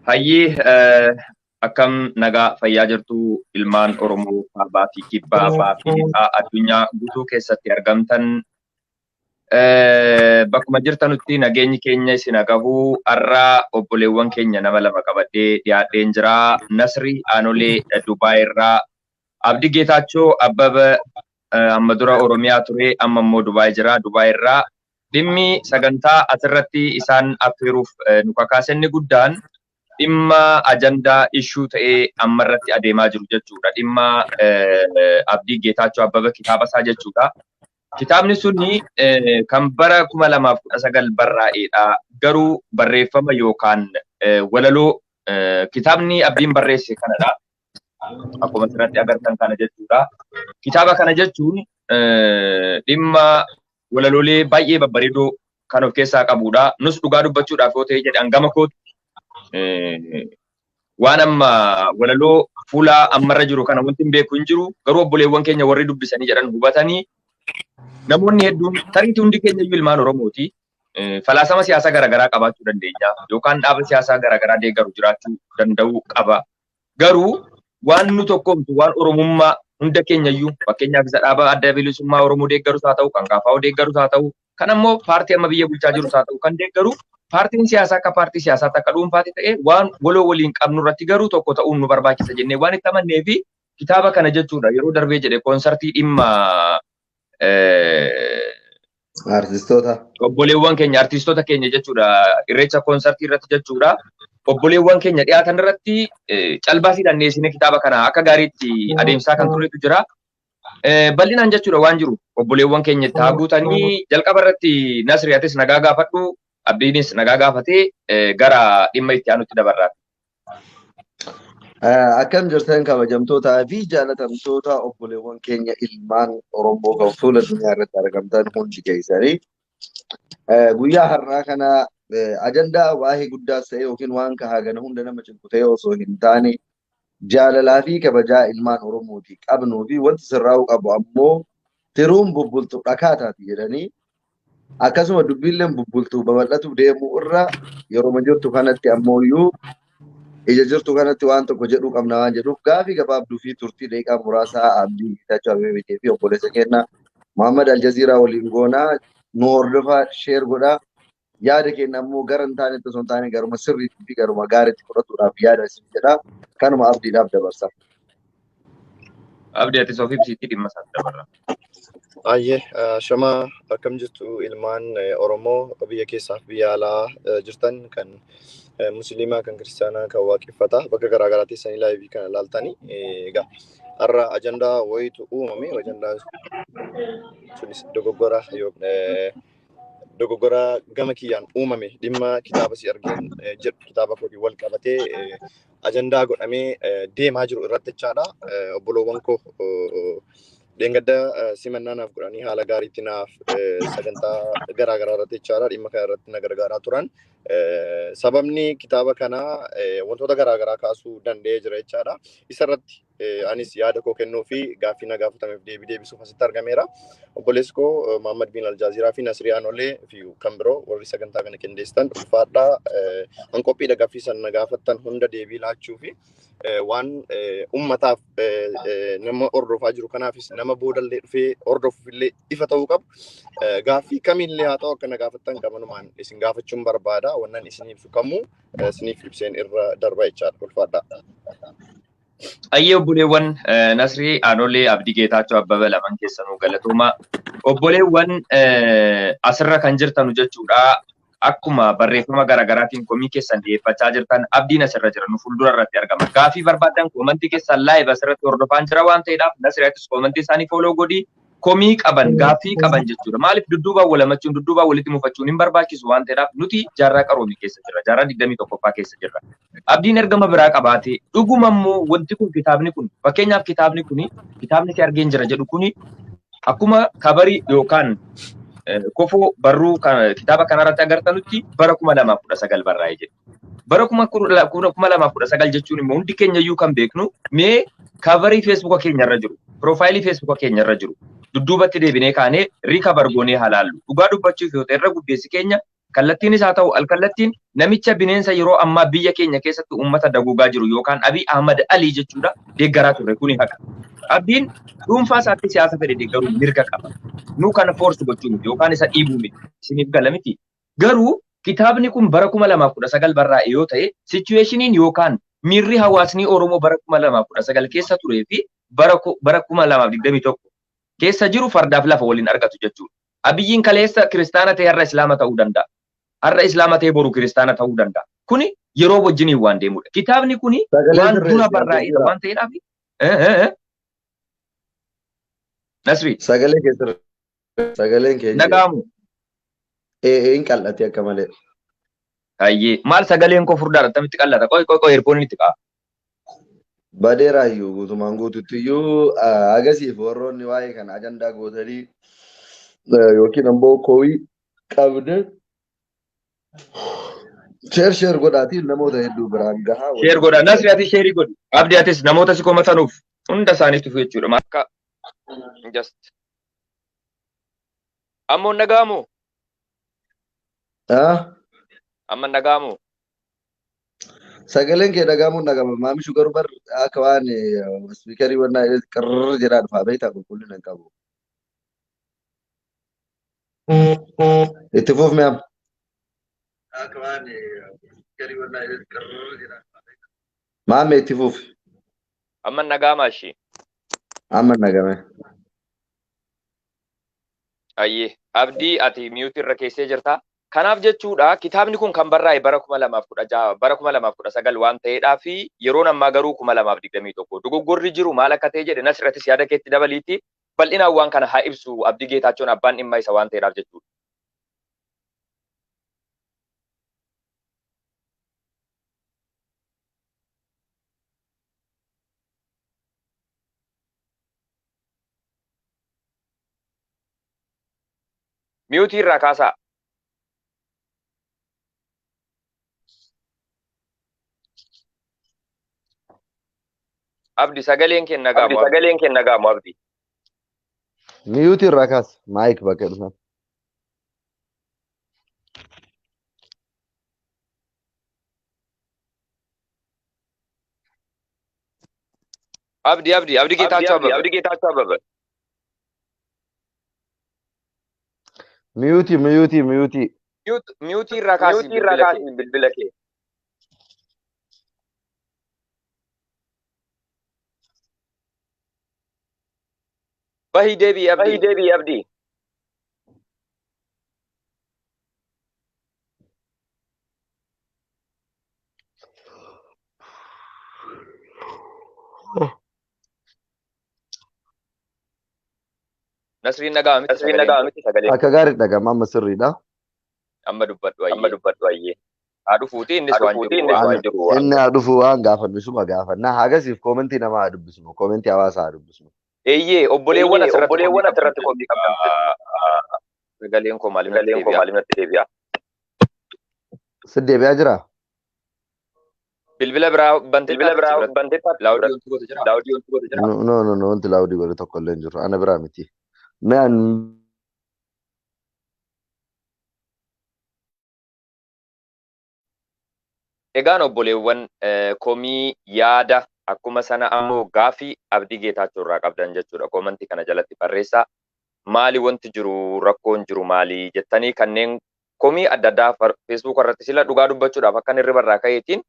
Hayyee, akkam nagaa fayyaa jirtu ilmaan Oromoo kaabaa fi kibbaa, bahaa fi lixaa addunyaa guutuu keessatti argamtan, bakkuma jirtanutti nageenyi keenya isin haa gahu. Har'a obboleewwan keenya nama lama qabadhee dhiyaadheen jira. Nasri Aanolee Dubaay irraa, Abdii Geetaachoo Abbaba amma dura Oromiyaa ture, amma immoo Dubaay jira. Dubaay irraa dhimmi sagantaa asirratti isaan affeeruuf nu kakaase inni guddaan dhimma ajandaa issue ta'ee amma irratti adeemaa jiru jechuudha. Dhimma Abdii Geetaachoo Abbaba kitaaba isaa jechuudha. Kitaabni suni kan bara 2019 barraa'edha. Garuu barreeffama yookaan walaloo kitaabni Abdiin barreesse kanadha. Akkuma asirratti agartan kana jechuudha. Kitaaba kana jechuun dhimma walaloolee baay'ee babbareedoo kan of keessaa qabudha. Nus dhugaa dubbachuudhaaf yoo ta'e jedhan gama kootti waan amma walaloo fuula ammarra jiru kana wanti hin beeku hin jiru. Garuu obboleewwan keenya warri dubbisanii jedhan hubatanii, namoonni hedduun tariitii hundi keenya iyyuu ilmaan Oromooti. Falaasama siyaasaa garaagaraa qabaachuu dandeenya yookaan dhaaba siyaasaa garaagaraa deeggaru jiraachuu danda'uu qaba. Garuu waan nu tokkoomtu waan Oromummaa hunda keenya iyyuu, fakkeenyaaf isa dhaaba Adda Bilisummaa Oromoo deeggarus haa ta'u, kan KFO deeggarus haa ta'u, kan ammoo paartii amma biyya bulchaa jirus haa ta'u kan deeggaru, paartiin siyaasaa akka paartii siyaasaatti akka dhuunfaatti ta'e waan waloo waliin qabnu irratti garuu tokko ta'uun nu barbaachisa jennee waan itti amannee fi kitaaba kana jechuudha yeroo darbee jedhe koonsartii dhimma Artistoota. Obboleewwan keenya, artistoota keenya jechuudha, Irreecha koonsartii irratti jechuudha, obboleewwan keenya dhiyaatan irratti calbaasiidhaan dhiyeessine kitaaba kana akka gaariitti adeemsaa kan turetu jira. Bal'inaan jechuudha waan jiru obboleewwan keenya itti haa guutanii. Jalqaba irratti Nasri, atis nagaa gaafadhu, Abdiinis nagaa gaafatee gara dhimma itti aanutti dabarraa. Akkam jirtan kabajamtootaa fi jaalatamtoota obboleewwan keenya ilmaan Oromoo kan fuula addunyaa irratti argamtan hundi keessanii. Guyyaa har'aa kana ajandaa waa'ee guddaas ta'e yookiin waan kahaa gana hunda nama cinqu ta'e osoo hin taane, jaalalaa fi kabajaa ilmaan Oromooti qabnuu fi wanti sirraa'uu qabu ammoo tiruun bubbultu dhakaa taati jedhanii, akkasuma dubbiilleen bubbultu babal'atuuf deemuu irra yeroo jirtu kanatti ammoo ija jirtu kanatti waan tokko jedhuu qabna waan jedhuuf, gaafii gabaabduu fi turtii daqiiqaa muraasaa Abdii Geetaachoo Abeebee fi obboleessa keenya Muhammad Aljaziiraa waliin goonaa. Nu hordofaa, share godhaa. Yaada keenya ammoo gara hin taanetti osoo hin taane garuma sirriitti fi garuma gaariitti fudhatuudhaaf yaada isin jedha. Kanuma Abdiidhaaf dabarsa. Abdii, atis of ibsiitti dhimma isaatti dabarra. Ayyee, shama, akkam jirtu ilmaan Oromoo biyya keessaaf biyya alaa jirtan, kan Musliimaa, kan Kiristaanaa, kan Waaqeffataa, bakka garaa garaa teessanii live kana ilaaltanii. Egaa har'a ajandaa wayiitu uumame. Ajandaan sunis dogoggora dogoggora gama kiyyaan uumame, dhimma kitaaba si argeen jedhu kitaaba kootiin wal qabatee ajandaa godhamee deemaa jiru irratti jechaadha. Obboloowwan koo dheengadda simannaa naaf godhanii haala gaariitti naaf sagantaa garaa garaa irratti jechaadha dhimma kana irratti na gargaaraa turan. Sababni kitaaba kanaa wantoota garaa garaa kaasuu danda'ee jira jechaadha. Isa irratti anis yaada koo kennuu fi gaaffii na gaafatameef deebii deebisuuf asitti argameera. Obboleessi koo Muhammad bin Aljaaziraa fi Nasrii Anolee fi kan biroo warri sagantaa kana qindeessitan ulfaadhaa. An qophiidha gaaffii sana na gaafattan hunda deebii laachuu fi waan ummataaf, nama hordofaa jiru kanaafis, nama boodallee dhufee hordofuufillee ifa ta'uu qabu. Gaaffii kamiillee haa ta'u akka na gaafattan gamanumaan isin gaafachuun barbaada. Wannan isin ibsu kamuu isiniif ibseen irra darba jechaadha. Ulfaadhaa. Ayyee obboleewwan, Nasrii Aanolee, Abdii Geetaachoo Abbaba, lamaan keessanuu galatooma. Obboleewwan asirra kan jirtanu jechuudha. Akkuma barreeffama garaagaraatiin komii keessan dhiyeeffachaa jirtan, Abdiin asirra jira, nu fuuldura irratti argama. Gaafii barbaadan comment keessan live asirratti hordofaan jira waan ta'eedhaaf, Nasrii, atis comment isaanii follow godhi. Komii qaban, gaaffii qaban jechuudha. Maaliif dudduubaan wal hamachuun, dudduubaan walitti mufachuun hin barbaachisu waan ta'eedhaaf, nuti jaarraa qaroomii keessa jirra. Jaarraa 21ffaa keessa jirra. Abdiin ergama biraa qabaate, dhuguma immoo wanti kun, kitaabni kun, fakkeenyaaf kitaabni kuni, kitaabni si argeen jira jedhu kuni, akkuma cover yookaan kofoo barruu kitaaba kanarratti agartanutti bara 2019 barraa'ee jedhu. Bara 2019 jechuun immoo hundi keenya iyyuu kan beeknu, mee cover Facebooka keenya irra jiru, profile Facebooka keenya irra jiru dudduubatti deebinee kaanee recover goonee haa laallu. Dhugaa dubbachuuf yoo ta'e irra guddeessi keenya Kallattiin isaa ta'u alkallattiin namicha bineensa yeroo ammaa biyya keenya keessatti uummata daguugaa jiru yookaan Abiy Ahmad Alii jechuudha deeggaraa turre kuni haqa. Abdiin dhuunfaa isaatti siyaasa fedhe deeggaruu mirga qaba. Nu kana force gochuu miti yookaan isa dhiibuu miti. Isiniif gala miti. Garuu kitaabni kun bara 2019 barraa'e yoo ta'e situationiin yookaan miirri hawaasni Oromoo bara 2019 keessa turee fi bara 2021 keessa jiru fardaaf lafa waliin argatu jechuudha. Abiyyiin kaleessa kiristaana ta'e har'a islaama ta'uu danda'a. Har'a islaama ta'e boru kiristaana ta'uu danda'a. Kuni yeroo wajjiniin waan deemudha. Kitaabni kuni waan dura barraa'edha waan ta'eedhaaf. Nasri. Sagalee keessa sagaleen keenya. Dhaga'amu. Ee hin qal'ate akka malee. Ayyee maal sagaleen koo furdaadha akkamitti qal'ata? Qoy qoy qoy earphone itti ka'a. Badeeraayyuu guutumaan guututti iyyuu agasiif warroonni waa'ee kana ajandaa gootanii yookiin ammoo kooyii qabde share share godhaatiin namoota hedduu biraan gahaa. Share godha. Nasri ati share godhi. Abdi atis namoota si komatanuuf hunda isaaniitu jechuudha. Akka just. Ammoo dhaga'amu. Amma dhaga'amu. Sagaleen kee dhaga'amuun dhaga'ama. Maamishu garuu bar akka waan speakerii wannaa qirr jedhaa dhufaa beektaa qulqullina hin qabu. Itti fufme amma. Akka waan speakerii wannaa qirr jedhaa dhufaa beektaa. Maame itti fufi. Amma dhaga'ama ishee. Amma dhaga'ame. Ayyee Abdii ati mute irra keessee jirta. Kanaaf jechuudha kitaabni kun kan barraa'e bara 2016 bara 2019 waan ta'eedhaa fi yeroon ammaa garuu 2021 dogoggorri jiru maal akka ta'e jedhe Nasirrattis yaada keetti dabaliitti bal'inaan waan kana haa ibsu Abdii Geetaachoon abbaan dhimma isa waan ta'eedhaaf jechuudha. Mute irraa kaasaa. Abdi sagaleen kenna gaamu. Abdi sagaleen kenna gaamu Abdi. Mute irraa kaas mic bakka dhufan. Abdi Abdi Abdi Geetaachoo Abbabee. Abdi Geetaachoo Abbabee. Mute mute mute. Mute irraa kaasi. Mute irraa kaasi bilbila kee. Bahii deebii Abdi. Bahii deebii Abdi. Nasriin dhaga'ama miti. Nasriin dhaga'ama miti sagalee. Akka gaarii dhaga'ama amma sirriidha. Amma dubbadhu ayyee. Amma dubbadhu ayyee. Haa dhufuuti innis waan jiru. Innis waan jiru. Inni haa dhufu waan gaafannu suma gaafanna. Hagasiif commentii namaa haa dubbisnu. Commentii hawaasaa haa dubbisnu. Eeyyee obboleewwan asirratti obboleewwan asirratti komii qabdan. Sagaleen koo maaliif natti deebi'a? Maaliif natti deebi'a? Si deebi'aa jiraa? Bilbila biraa bantee bilbila biraa bantee loud wanti goote jira. Loud wanti goote jira. No no no wanti loud godhe tokko illee hin jiru. Ana biraa miti. Mee an Egaan obboleewwan komii yaada akkuma sana ammoo gaafii Abdii Geetaachoo irraa qabdan jechuudha. Commentii kana jalatti barreessaa. Maali wanti jiru rakkoon jiru maali jettanii kanneen komii adda addaa Facebook irratti sila dhugaa dubbachuudhaaf akkan hirriba irraa ka'eetiin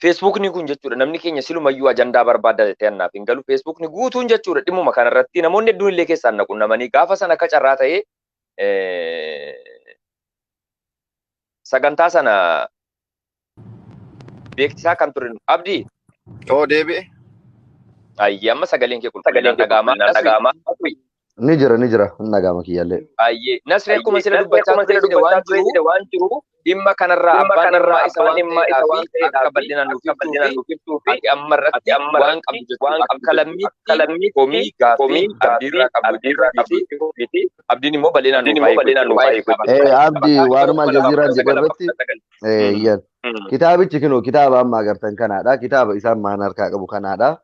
Facebookni kun jechuudha namni keenya silumayyuu ajandaa barbaadda jettee annaaf hin galu. Facebookni guutuun jechuudha dhimmuma kanarratti namoonni hedduun illee keessaan na qunnamanii gaafa sana akka carraa ta'ee sagantaa sana beeksisaa kan ture Abdii. Oo deebi'e. Ayyee amma sagaleen kee qulqullinaan dhaga'ama. Dhaga'ama. Ni jira ni jira hin dhaga'ama kiyyaallee. Ayyee Nasri akkuma sila dubbachaa ture waan jiru dhimma kanarraa abbaan dhimma isa waan ta'eedhaa fi akka bal'inaan nuuf ibsuu fi ati amma irratti waan qabdu jechuudha. Akka lammiitti komii gaaffii abdiirraa qabdu fi abdiin immoo bal'inaan nuuf haa Ee Abdii waanuma Aljazeeraan jedhe irratti iyyan. Kitaabichi kinoo kitaaba amma agartan kanaadha. Kitaaba isaan maan harkaa qabu kanaadha.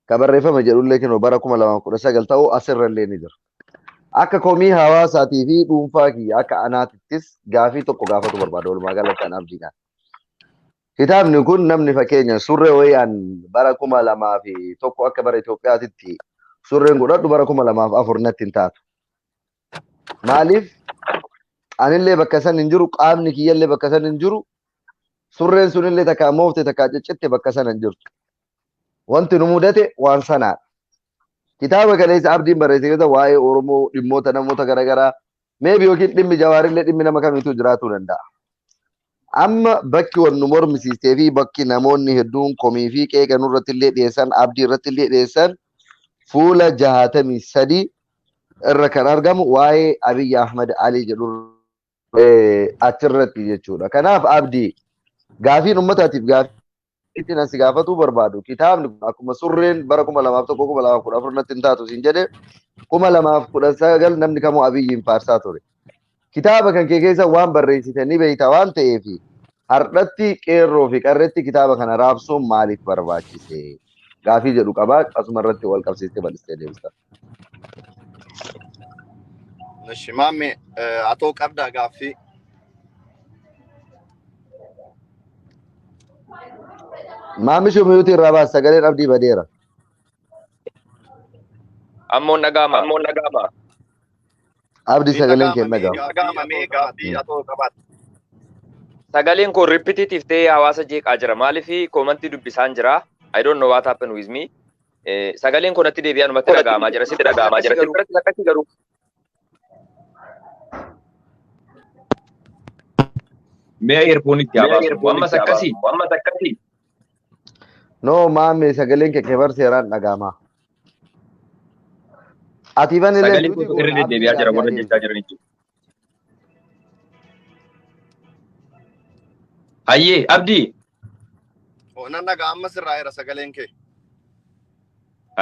Ka barreeffame jedhullee kinoo bara 2019 ta'uu asirrallee ni jira. Akka komii hawaasaatii fi dhuunfaa kiyya akka anaatittis gaafii tokko gaafatu barbaada walumaa galatti an abdiidhaan. Kitaabni kun namni fakkeenya surree wayiyaan bara 2001 akka bara Itoophiyaatitti surreen godhadhu bara 2004 natti hin taatu. Maaliif anillee bakka san hin jiru, qaamni kiyyallee bakka san hin jiru, surreen sunillee takkaa moofte takkaa ciccitte bakka sana hin jirtu. Wanti nu mudate waan sanaadha. Kitaaba kaleessa Abdiin barreesse keessa waa'ee Oromoo dhimmoota namoota garaagaraa meebi yookiin dhimmi Jawaarillee dhimmi nama kamiitu jiraatuu danda'a. Amma bakki wal nu mormisiistee fi bakki namoonni hedduun komii fi qeeqa nurratti illee dhiyeessan Abdii irratti illee dhiyeessan fuula 63 irra kan argamu waa'ee Abiy Ahmed Ali jedhu achirratti jechuudha. Kanaaf Abdii gaafiin uummataatiif gaafii ittiin asi gaafatuu barbaadu kitaabni kun akkuma surreen bara 2001 2014 natti hin taatu siin jedhe 2019 namni kamuu Abiyyiin faarsaa ture. Kitaaba kan kee keessa waan barreessite ni beekta waan ta'eef har'atti qeerroo fi qarreetti kitaaba kana raabsuun maaliif barbaachise? Gaafii jedhu qabaa asuma irratti wal qabsiistee bal'istee deebista. Ishi maamme atoo qabdaa gaaffii. Maamishuu miyuutii irraa baas sagaleen Abdii badeera. Ammoon dhaga'ama. Ammoon dhaga'ama. Abdii Ni sagaleen kee dhaga'ama hin mee dhaga'amu. gaaffii atoo qabaate. Sagaleen koo repetitive ta'ee hawaasa jeeqaa jira. Maaliif koomantii dubbisaan jira. I don't know what happened with me. Sagaleen koo natti deebi'aa numatti dhaga'amaa jira. Sitti dhaga'amaa jira. Sitti biratti akkasii garuu. Mee earphone itti haa baasu. Ammas akkasii. Ammas akkasii. No maamme sagaleen kee kebar seeraan dhaga'ama. Ati ifan illee Sagaleen miyuutii koo irra goona Abdii deddeebi'aa jira gaafii warra adeemsa. jechaa jiranitti. Hayyee Abdii. Nan dhaga'a amma sirraa jira sagaleen kee.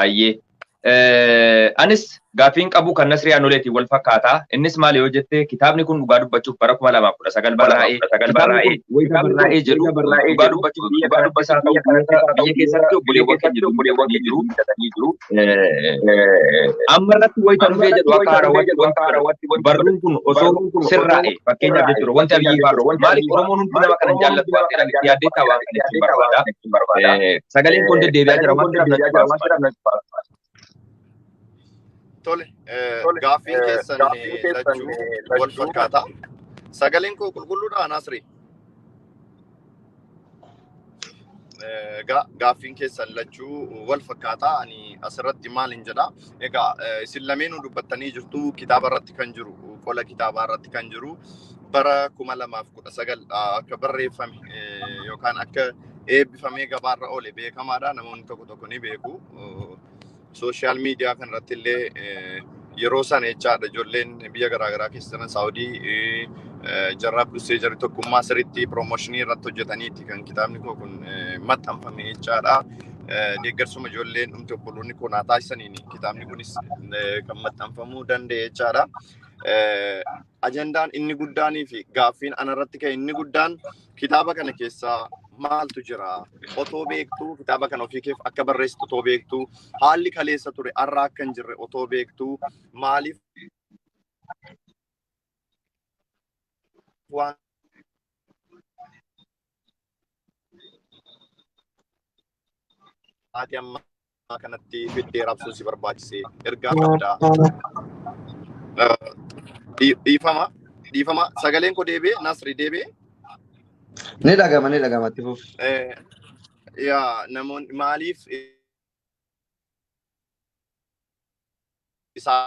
Hayyee. Anis gaaffiin qabu kan Nasrii Anoleetiin wal fakkaata. Innis maali yoo jette kitaabni kun dhugaa dubbachuuf bara 2019 barraa'ee kitaabni kun wayita barraa'ee jedhu dhugaa dubbachuuf biyya kanatti isaa ta'u biyya keessatti obboleewwan keenya dubbatanii jiru. Amma irratti wayita dhufee jedhu akka haarawwaatti wanti barruun kun osoo sirraa'e fakkeenyaaf jechuudha wanti Abiyyi faarsu maaliif Oromoon hundi nama kana jaallatu waan ta'eef itti yaaddeettaa waan kana jechuun barbaada. Sagaleen kun deddeebi'aa jira waan ta'eef natti baasa. Tole gaaffiin keessan lachuu wal fakkaata. Sagaleen koo qulqulluudha Nasri. Gaaffiin keessan lachuu wal fakkaata. Ani asirratti maalin jedha? Egaa isin lameenuu dubbattanii jirtu kitaaba irratti kan jiru qola kitaabaa irratti kan jiru bara 2019 akka barreeffame yookaan akka eebbifamee gabaarra oole beekamaadha. Namoonni tokko tokko ni beeku. Sooshaal miidiyaa kanarratti illee yeroo sana jechaadha ijoolleen biyya garaagaraa keessa jiran Saawudii jarra Abdussee jarri tokkummaa sirriitti piroomooshinii irratti hojjetaniiti kan kitaabni koo kun maxxanfame jechaadha. Deeggarsuma ijoolleen dhumte obboloonni koo naa taasisaniin kitaabni kunis kan maxxanfamuu danda'e jechaadha. Ajandaan inni guddaanii fi gaaffiin anarratti ka'e inni guddaan kitaaba kana keessaa maaltu jira? Otoo beektuu kitaaba kana ofii keef akka barreessitu otoo beektuu haalli kaleessa ture har'a akka hin jirre otoo beektuu maaliif waan ati ammaa kanatti fiddee raabsuun si barbaachise ergaa qabdaa. Dhiifama dhiifama sagaleen koo deebi'ee Nasri deebi'ee. Ni dhagama ni dhagama itti fufi. Yaa namoonni maaliif isaa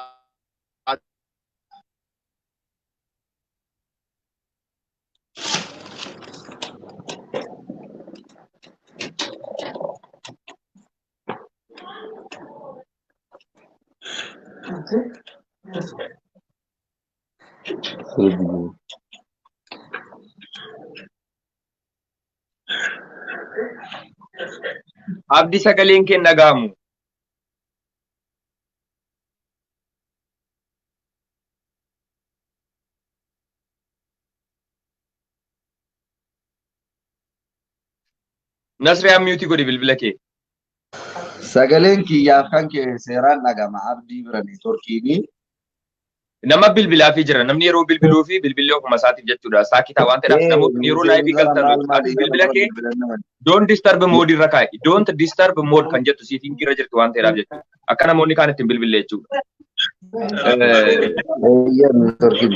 Abdi sagaleen kee hin dhaga'amu. Nasri mute godhi bilbila kee. Sagaleen kiyyaaf kan kee seeraan dhagama Abdii bira neetworkiini. Nama bilbilaafii jira. Namni yeroo bilbiluu fi bilbilli ofuma isaatiif jechuudha. Saakitaa waan ta'eef namoonni yeroo live galtan bilbila kee don't disturb mode irra kaa'i. Don't disturb mode kan jettu setting irra jirti waan ta'eedhaaf jechuudha. Akka namoonni kaan ittiin bilbille jechuudha. Eeyyee, networkiin.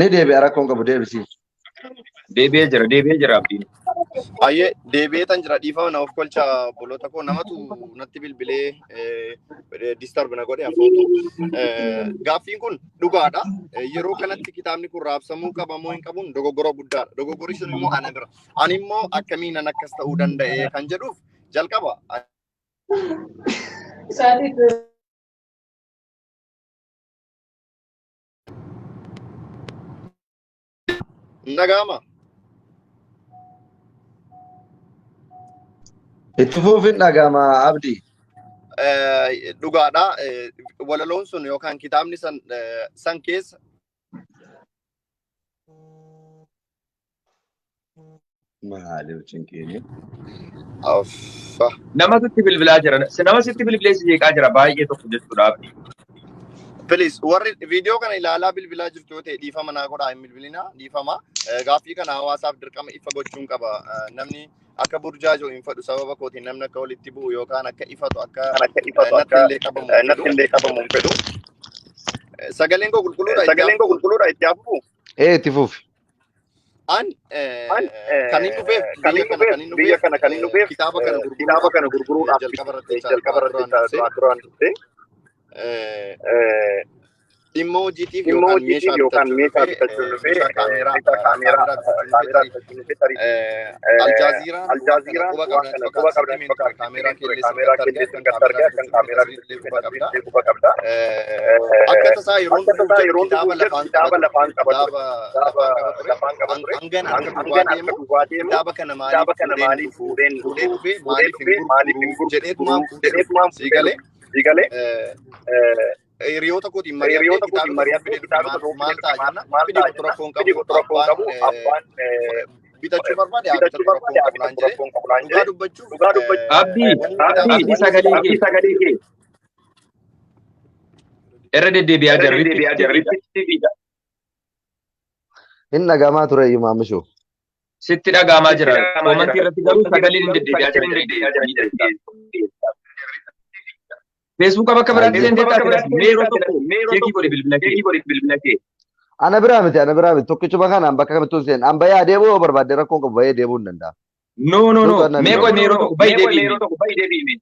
Ni deebi'a, rakkoon qabu, deebisii. Deebi'ee jira, deebi'ee jira Abdiin. Ayyee, deebi'ee tan jira. Dhiifama na of kolcha, obboloota koo, namatu natti bilbilee disturb na godhe afootu. Gaaffiin kun dhugaadha. Yeroo kanatti kitaabni kun raabsamuu qaba moo hin qabuun dogoggora guddaadha. Dogoggorri sun immoo ana bira. Ani immoo akkamiin an akkas ta'uu danda'e kan jedhuuf jalqaba. Dhaga'ama. Itti fuufin dhaga'ama, Abdii. Dhugaadha. Walaloon sun yookaan kitaabni san keessa Maali cinqiini? Affa. Namatu itti bilbilaa jira. Nama sitti bilbilee si jeeqaa jira baay'ee tokko jechuudha, Abdii. Please, warri viidiyoo kana ilaalaa bilbilaa jirtu yoo ta'e, dhiifama naa godhaa, hin bilbilinaa, dhiifama. Gaaffii kana hawaasaaf dirqama ifa gochuun qaba. Namni akka burjaajoo hin fedhu, sababa kootiin namni akka walitti bu'u yookaan akka ifatu akka natti illee qabamu hin fedhu. Illee qabamu hin fedhu. Sagaleen koo qulqulluudha. Sagaleen koo qulqulluudha, itti hafu. Ee, itti fuufi. An kan hin dhufeef Kan biyya hin kana kan dhufeef hin biyya dhufeef kana kan hin dhufeef kitaaba kana kitaaba gurguruudhaaf kana gurguruudhaaf jalqaba irratti jechaadha. jalqaba irratti Duraan dursee duraan dursee dhimma hojiitiif dhimma yookaan hojiitiif meeshaa yookaan bitachuun meeshaa dhufee bitachuun dhufee meeshaa kaameeraa meeshaa kaameeraa kaameeraa bitachuun dhufee kaameeraa tarii bitachuun dhufee tarii Aljaaziraan waan kana Aljaaziraan quba waan qabdan kana fakkaata quba sitti qabdan himin ture fakkaata kaameeraa ture keellee kaameeraa sirkatti keellee argaa sirkatti kan argaa kan kaameeraa kaameeraa bitachuun bitachuun quba qabda. illee quba qabda. Akka tasaa yeroon Akka dhufuuf tasaa jedhu yeroon kitaaba dhufuuf jedhu lafaan kitaaba qaba ture. lafaan qaba ture. Kitaaba Kitaaba lafaan qaba ture. lafaan qaba ture. Hangan harka duwwaa Hangan harka deemu duwwaa deemu kitaaba kana maaliif kitaaba kana fuudheen maaliif dhufu fuudheen fuudhee dhufu dhufee fuudhee maaliif hin dhufee maaliif hin gurguru jedheetumaan gurguru fuudhee dhufe. jedheetumaan Sii fuudhee galee dhufe. Sii galee hiriyoota kootiin mari'adhee hiriyoota kootiin kitaaba tokko mari'adhee fidee dhufe kitaaba maal tokko maal fidee ta'a dhufe jenna maal fidee ta'a kottu jenna rakkoon fidee qabu kottu rakkoon abbaan qabu abbaan bitachuu barbaade haa bitachuu bitatu barbaade rakkoon haa qabu naan bitatu jedhe. rakkoon qabu naan Dhugaa jedhe. dubbachuuf Dhugaa dubbachuuf Abdii, wanni kitaaba Abdii, wanni sagalee Abdii kee sagalee kee irra deddeebi'aa irra jira. deddeebi'aa jira. Repetitive. Hin dhagahamaa ture iyyuu maamishuu. Sitti dhaga'amaa Sitti jira. dhaga'amaa jira. Comment irratti garuu sagaleen hin Garuu deddeebi'aa jira. sagaleen deddeebi'aa jira. Feesbuuka bakka biraatti Ayyee. seentee Bakka taate biraatti mee yeroo seentee tokko taate mee yeroo check tokko godhe bilbila kee. check godhe bilbila kee. Ana biraa miti, ana biraa miti, tokkichuma kanaan bakka kamittuu hin seenne. An bayee adeemuu yoo barbaadde rakkoon qabu, bayee deemuu hin danda'a. No, no, no. Nutu annan Mee hin qoy, mee yeroo tokko bayi Mee qoy, mee deebi'i. yeroo tokko bayi deebi'i.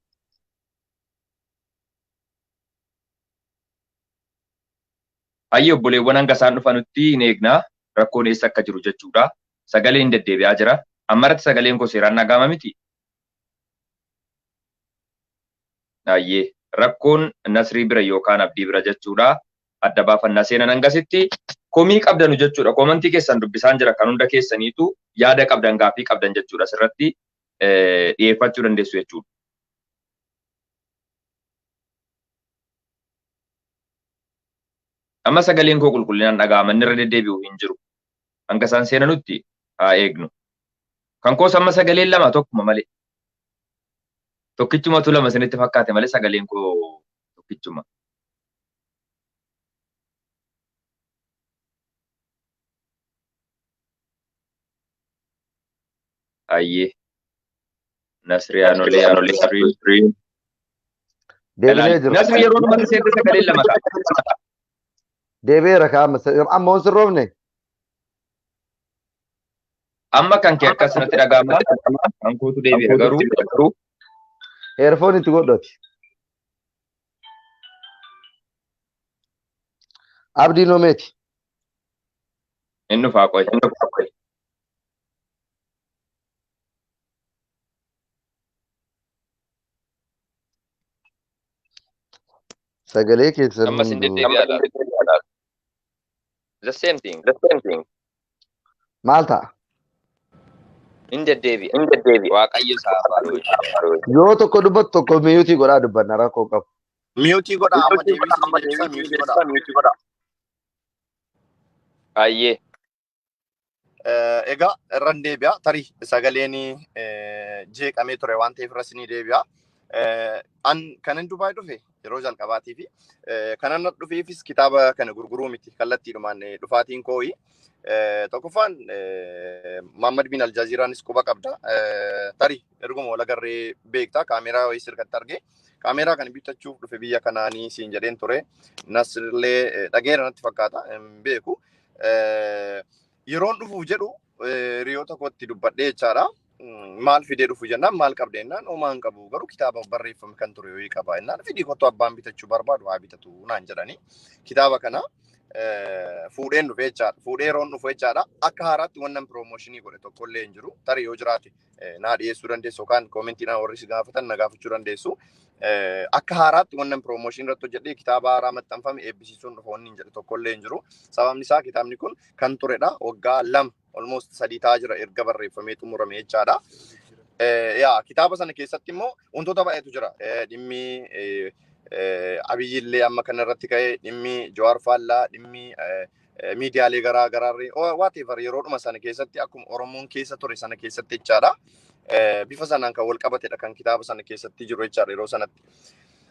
Ayyee, obboleewwan, hanga isaan dhufanutti hin eegnaa. Rakkoon eessa akka jiru jechuudha. Sagaleen hin deddeebi'aa jira. Ammarratti sagaleen koo seeraan dhaga'ama miti. Ayyee, rakkoon Nasrii bira yookaan Abdii bira jechuudha. Adda baafannaa seenan hangasitti komii qabdanu jechuudha. Comment keessan dubbisaan jira, kan hunda keessaniitu yaada qabdan, gaaffii qabdan jechuudha, asirratti dhiyeeffachuu dandeessu jechuudha. Amma sagaleen koo qulqullinaan dhaga'ama, inni irra deddeebi'u hin jiru. Hanga isaan seenanutti haa eegnu. Kan koos amma sagaleen lama tokkuma malee. Tokkichumatu lama isinitti fakkaate malee sagaleen koo tokkichuma. Ayyee. Nasrii Anolee, Nasrii. Deebilee jiru. Nasri yeroo namatti seente sagaleen lama ta'a. Deebi'eera kaa'ama. Amma hoon sirroofne. Amma kan kee akkas natti dhaga'ama. Kan kootu deebi'eera garuu. Earphone itti godhati. Abdiin Omeeti. Inni dhufaa qoy. Sagalee keessan Ammas hin hunduu. deddeebi'aa laata. The same thing. The same thing. Maal ta'a? Hin deddeebi'a. Hin deddeebi'a. Waaqayyo isaa faaru. Yoo tokko dubbatu tokko mute godhaa dubbanna, rakkoo qabu. Mute godhaa, amma deebii isinii deebisa, mute godhaa. Mute godhaa. Ayyee. Egaa irran deebi'a. Tarii sagaleen jeeqamee ture waan ta'eef irra isinii deebi'a. An kanan Dubaay dhufe yeroo jalqabaatii fi kanan dhufeefis kitaaba kana gurguruu miti kallattiidhumaan dhufaatiin kooyi. Tokkoffaan Muhammad bin Aljaziiraanis quba qabda. Tarii erguma wal agarree beektaa kaameeraa wayii sirkatti argee kaameeraa kana bitachuuf dhufe biyya kanaanii siin jedheen ture. Nasrillee dhageera natti fakkaata hin beeku. Yeroon dhufuuf jedhu hiriyoota kootti dubbadhee jechaadha. Maal fidee dhufu jennaan, maal qabde jennaan, homaa hin qabu, garuu kitaaba barreeffame kan ture wayii qaba jennaan, fidii kottu, abbaan bitachuu barbaadu haa bitatu naan jedhanii kitaaba kana fuudheen dhufe jechaadha. Fuudhee yeroon dhufu jechaadha. Akka haaraatti wannan promotion godhe tokkollee hin jiru. Tarii yoo jiraate naa dhiyeessuu dandeessu yookaan commentiidhaan warri si gaafatan na gaafachuu dandeessu. Akka haaraatti wannan promotion irratti hojjedhee kitaaba haaraa maxxanfame eebbisiisuun dhufa wanni hin jedhe tokkollee hin jiru. Sababni isaa kitaabni kun kan turedha. Waggaa 2, almost 3 ta'aa jira erga barreeffamee xumurame jechaadha. Yaa, kitaaba sana keessatti immoo wantoota baay'eetu jira. Dhimmi Abiyyillee amma kana irratti ka'ee, dhimmi Jawaar Faallaa, dhimmi miidiyaalee garaa garaarree, whatever, yeroodhuma sana keessatti akkuma Oromoon keessa ture sana keessatti jechaadha. Bifa sanaan kan wal qabatedha kan kitaaba sana keessatti jiru jechaadha yeroo sanatti.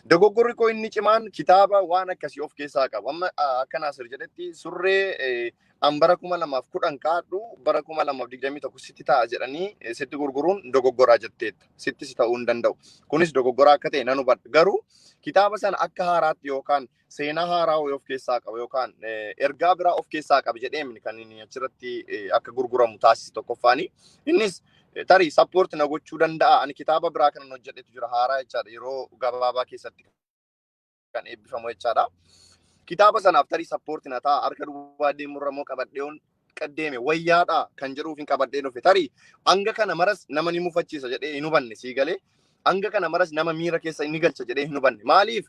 Dogoggorri koo inni cimaan kitaaba waan akkasii of keessaa qabu. Amma akka Naasir jedhetti surree an bara 2010 kaadhu bara 2021 sitti ta'a jedhanii sitti gurguruun dogoggoraa jetteetta. Sitti si ta'uu hin danda'u. Kunis dogoggoraa akka ta'e nan hubadha. Garuu kitaaba sana akka haaraatti yookaan seenaa haaraa of keessaa qaba yookaan ergaa biraa of keessaa qaba jedhee kan inni achirratti akka gurguramu taasise tokkoffaani. Innis tarii support na gochuu danda'a. Ani kitaaba biraa kanan hojjedhetu jira haaraa jechaadha, yeroo gabaabaa keessatti kan eebbifamu jechaadha. Kitaaba sanaaf tarii support na ta'a, harka duwwaa deemurra immoo qabadhee deeme wayyaadha kan jedhuuf hin qabadhee dhufe. Tarii hanga kana maras nama ni mufachiisa jedhee hin hubanne, sii galee, hanga kana maras nama miira keessa inni galcha jedhee hin hubanne. Maaliif,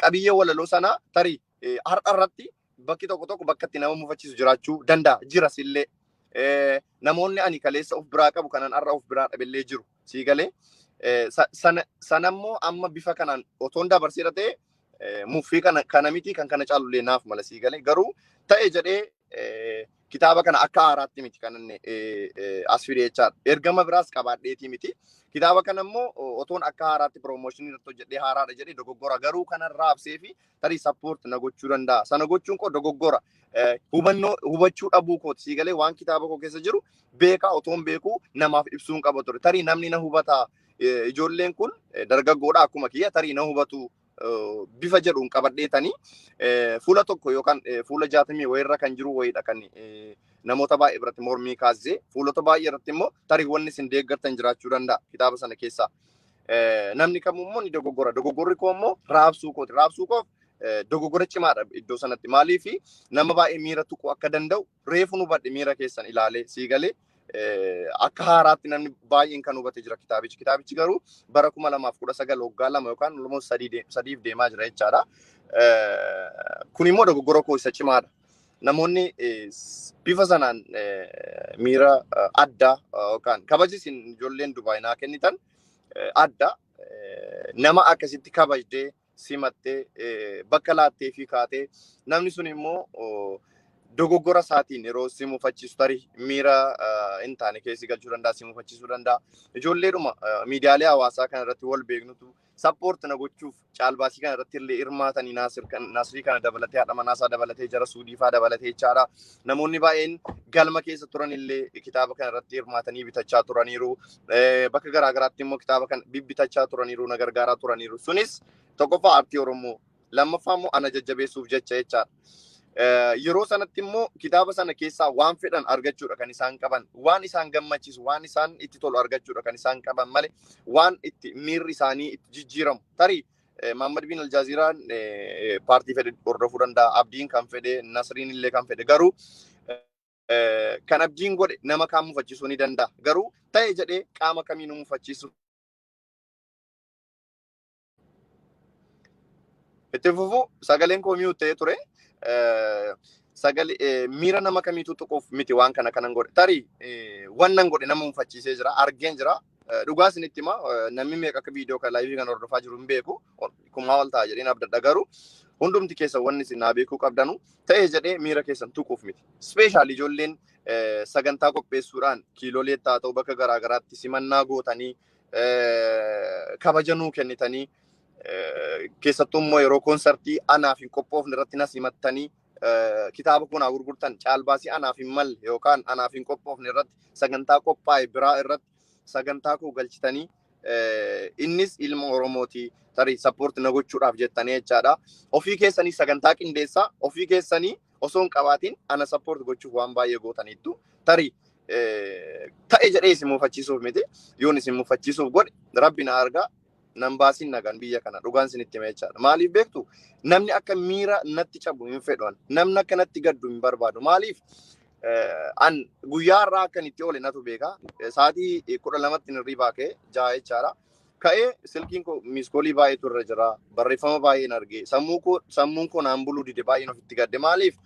qabiyyee walaloo sanaa tarii har'a irratti bakki tokko tokko bakka itti nama mufachiisu jiraachuu danda'a, jiras illee. Namoonni ani kaleessa of biraa qabu kanan har'a of biraa dhabillee jiru, sii galee. Sanammoo amma bifa kanaan otoon dabarseera ta'e muffii kana kana miti, kan kana caalullee naaf mala, sii galee. Garuu ta'e jedhee kitaaba kana akka haaraatti miti kan inni as fide jechaadha. Ergama biraas qabaadheetii miti. Kitaaba kana immoo otoon akka haaraatti promotion irratti hojjedhee haaraadha jedhee dogoggora, garuu kana raabsee fi tarii support na gochuu danda'a. Sana gochuun koo dogoggora. Hubannoo hubachuu dhabuu kooti, sii galee, waan kitaaba koo keessa jiru beekaa otoon beekuu namaaf ibsuun qaba ture. Tarii namni na hubataa, ijoolleen kun dargaggoodha akkuma kiyya, tarii na hubatu bifa jedhuun qabadheetanii fuula tokko yookaan fuula 60 wayirra kan jiru wayiidha kan namoota baay'ee biratti mormii kaasisee, fuulota baay'ee irratti immoo tarii wanni isin deeggartan jiraachuu danda'a kitaaba sana keessaa. Namni kamuu immoo ni dogoggora. Dogoggorri koo immoo raabsuu kooti. Raabsuu koof dogoggora cimaadha iddoo sanatti. Maaliif, nama baay'ee miira tuquu akka danda'u reefu nu hubadhe miira keessan ilaalee, sii galee, akka haaraatti namni baay'een kan hubate jira kitaabichi. Kitaabichi garuu bara 2019, waggaa 2 yookaan almost sadiif deemaa jira jechaadha. Kun immoo dogoggora koo isa cimaadha. Namoonni bifa sanaan miira addaa yookaan kabaji isin ijoolleen Dubaay naa kennitan adda. Nama akkasitti kabajdee simattee bakka laattee fi kaatee namni sun immoo dogoggora isaatiin yeroo si mufachiisu tarii miira hin taane keessi galchuu danda'a, si mufachiisuu danda'a. Ijoolleedhuma miidiyaalee hawaasaa kana irratti wal beeknutu support na gochuuf caalbaasii kana irratti illee hirmaatanii, Naasrii kana dabalatee, haadha manaasaa dabalatee, jara Suudiifaa dabalatee jechaadha. Namoonni baay'een galma keessa turan illee kitaaba kana irratti hirmaatanii bitachaa turaniiru. Bakka garaa garaatti immoo kitaaba kana bibbitachaa turaniiru, na gargaaraa turaniiru. Sunis tokkoffaa aartii Oromoo, lammaffaa immoo ana jajjabeessuuf jecha jechaadha. Yeroo sanatti immoo kitaaba sana keessaa waan fedhan argachuudha kan isaan qaban, waan isaan gammachiisu, waan isaan itti tolu argachuudha kan isaan qaban malee waan itti miirri isaanii itti jijjiiramu. Tarii Muhammad bin Aljaaziraan paartii fedhe hordofuu danda'a, Abdiin kan fedhe, Nasriin illee kan fedhe, garuu kan Abdiin godhe nama kaan mufachiisuu ni danda'a. Garuu ta'e jedhee qaama kamiinuu mufachiisu. Itti fufu, sagaleen koo mute ta'ee ture. Sagalee miira nama kamiitu tuquuf miti waan kana kanan godhe. Tarii wannan godhe nama mufachiisee jira, argeen jira. Dhugaa isinitti hima, namni meeqa akka viidiyoo kan live kan hordofaa jiru hin beeku. Kumaa ol ta'a jedheen abdadha, garuu hundumti keessa wanni isin naa beekuu qabdanu ta'e jedhee miira keessan tuquuf miti. Special ijoolleen sagantaa qopheessuudhaan kiiloolee haa ta'u bakka garaa garaatti simannaa gootanii Kabaja nuu kennitanii, keessattuu immoo yeroo koonsartii anaaf hin qophoofne irratti nas himattanii, kitaaba kun haa gurgurtan, caalbaasii anaaf hin malle yookaan anaaf hin qophoofne irratti, sagantaa qophaa'e biraa irratti sagantaa koo galchitanii, innis ilma Oromooti, tarii support na gochuudhaaf jettanii jechaadha. Ofii keessanii sagantaa qindeessaa, ofii keessanii osoo hin qabaatiin ana support gochuuf waan baay'ee gootaniittu. Tarii ta'e jedhee isin muufachiisuuf miti. Yoon isin muufachiisuuf godhe Rabbi na argaa, nan baasin nagaan biyya kana, dhugaan isinitti hima jechaadha. Maaliif beektu? Namni akka miira natti cabu hin fedhu. Namni akka natti gaddu hin barbaadu. Maaliif? An guyyaa har'aa akkan itti oole natu beeka. Sa'aatii 12tti hirribaa ka'e, 6 jechaadha. Ka'ee silkiin koo missed callii baay'eetu irra jira. Barreeffama baay'een arge. Sammuu koo, sammuun koo naan buluu dide, baay'een ofitti gadde. Maaliif?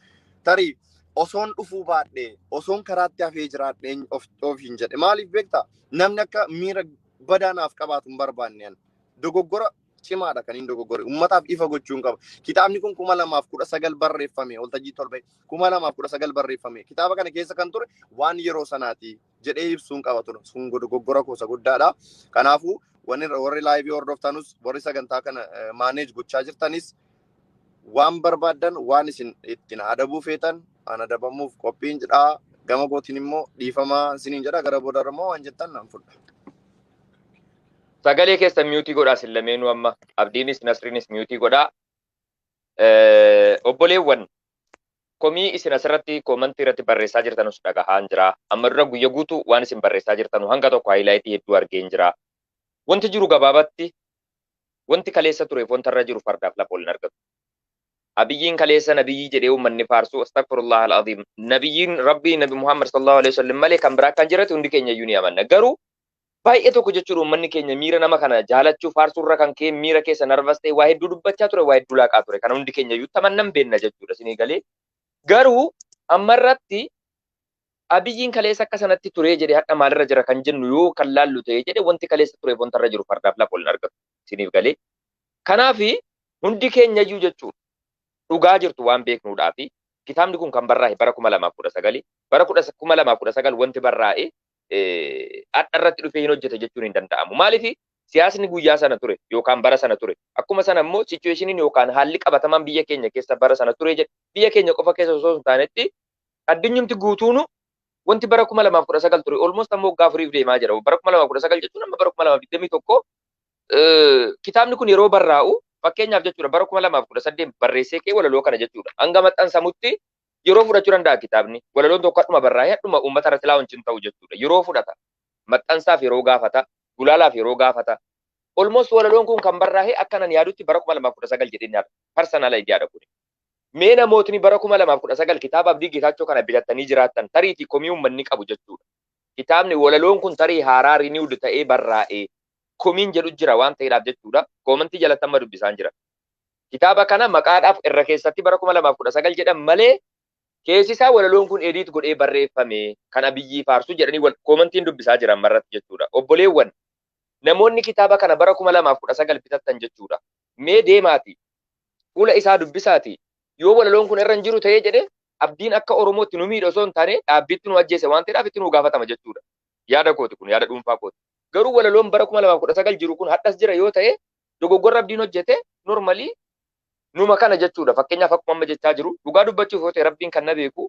Tarii osoon dhufuu baadhee, osoon karaatti hafee jiraadhee ofiin jedhe. Maaliif beektaa? Namni akka miira badaa naaf qabaatu hin barbaanne an. Dogoggora cimaadha kan hin dogoggore. Uummataaf ifa gochuun qaba. Kitaabni kun 2019 barreeffame. Waltajjii Torbee 2019 barreeffame. Kitaaba kana keessa kan ture waan yeroo sanaati jedhee ibsuun qaba ture. Sun dogoggora gosa guddaadha. Kanaafuu warri liveii hordoftanus, warri sagantaa kana manage gochaa jirtanis, waan barbaaddan, waan isin ittiin adabuu feetan, an adabamuuf qophiin jedhaa. Gama kootiin immoo dhiifamaa isiniin jedha. Gara booda immoo waan jettan nan fudha. Sagalee keessa muteii godhaa isin lameenuu amma. Abdiinis Nasriinis muteii godhaa. Obboleewwan, komii isin asirratti commentii irratti barreessaa jirtanus dhagahaan jira. Amma dura guyya guutuu waan isin barreessaa jirtanu hanga tokko highlightii hedduu argeen jira. Wanti jiru gabaabatti, wanti kaleessa tureef wanta irra jiru fardaaf lafa ol hin argatu. Abiyyiin kaleessa nabiyyi jedhee uummanni faarsu, astaghfirullah al-azim. Nabiyyiin Rabbii Nabi Muhammad sallallahu alaihi wasallam malee kan biraa kan jirate hundi keenya iyyuu ni amanna. Garuu baay'ee tokko jechuudha, uummanni keenya miira nama kana jaalachuu faarsuu irra kan ka'e miira keessa nervous ta'e, waa hedduu dubbachaa ture, waa hedduu laaqaa ture. Kana hundi keenya iyyuu tamannan beenna jechuudha isinii galee. Garuu amma irratti Abiyyiin kaleessa akka sanatti ture jedhee hadha maalirra jira kan jennu yoo kan laallu ta'e jedhe, wanti kaleessa tureef wanta irra jiru fardaaf lafa ol hin argatu isiniif galee. Kanaafi hundi keenya iyyuu jechuudha dhugaa jirtu waan beeknuudhaa fi kitaabni kun kan barraa'e bara 2019. Bara 2019 wanti barraa'e hadha irratti dhufee hin hojjete jechuun hin danda'amu. Maaliif? Siyaasni guyyaa sana ture yookaan bara sana ture. Akkuma sana immoo situationiin yookaan haalli qabatamaan biyya keenya keessa bara sana ture jedhe, biyya keenya qofa keessa osoo hin taanetti addunyumti guutuunu wanti bara 2019 ture almost amma waggaa 4f deemaa jira. Bara 2019 jechuun amma bara 2021. Kitaabni kun yeroo barraa'u, fakkeenyaaf jechuudha, bara 2018 barreessee kee walaloo kana jechuudha. Hanga maxxansamutti yeroo fudhachuu danda'a kitaabni. Walaloon tokko hadhuma barraa'ee hadhuma uummata irratti launch hin ta'u jechuudha. Yeroo fudhata. Maxxansaaf yeroo gaafata. Gulaalaaf yeroo gaafata. Almost walaloon kun kan barraa'e akka nan yaadutti bara 2019 jedheen yaada. Personal ideaadha kuni. Mee namootni bara 2019 kitaaba Abdii Geetaachoo kana bitattanii jiraattan, tariitii komii uummanni qabu jechuudha. Kitaabni walaloon kun tarii haaraa renewed ta'ee barraa'ee komiin jedhu jira waan ta'eedhaaf jechuudha. Commentii jalatti amma dubbisaan jira. Kitaaba kana maqaadhaaf irra keessatti bara 2019 jedhan malee keessi isaa walaloon kun edit godhee barreeffame kan Abiyyii faarsu jedhanii commentiin dubbisaa jiran marratti jechuudha. Obboleewwan, namoonni kitaaba kana bara 2019 bitattan jechuudha. Mee deemaati fuula isaa dubbisaati, yoo walaloon kun irra hin jiru ta'ee jedhe, Abdiin akka Oromootti nu miidha osoo hin taane dhaabbiitti nu ajjeese waan ta'eedhaaf itti nu gaafatama jechuudha. Yaada kooti kun, yaada dhuunfaa kooti. Garuu walaloon bara 2019 jiru kun hadhas jira yoo ta'e, dogoggorra Abdiin hojjete normally numa kana jechuudha. Fakkeenyaaf akkuma amma jechaa jiru, dhugaa dubbachuuf yoo ta'e, Rabbiin kan na beeku,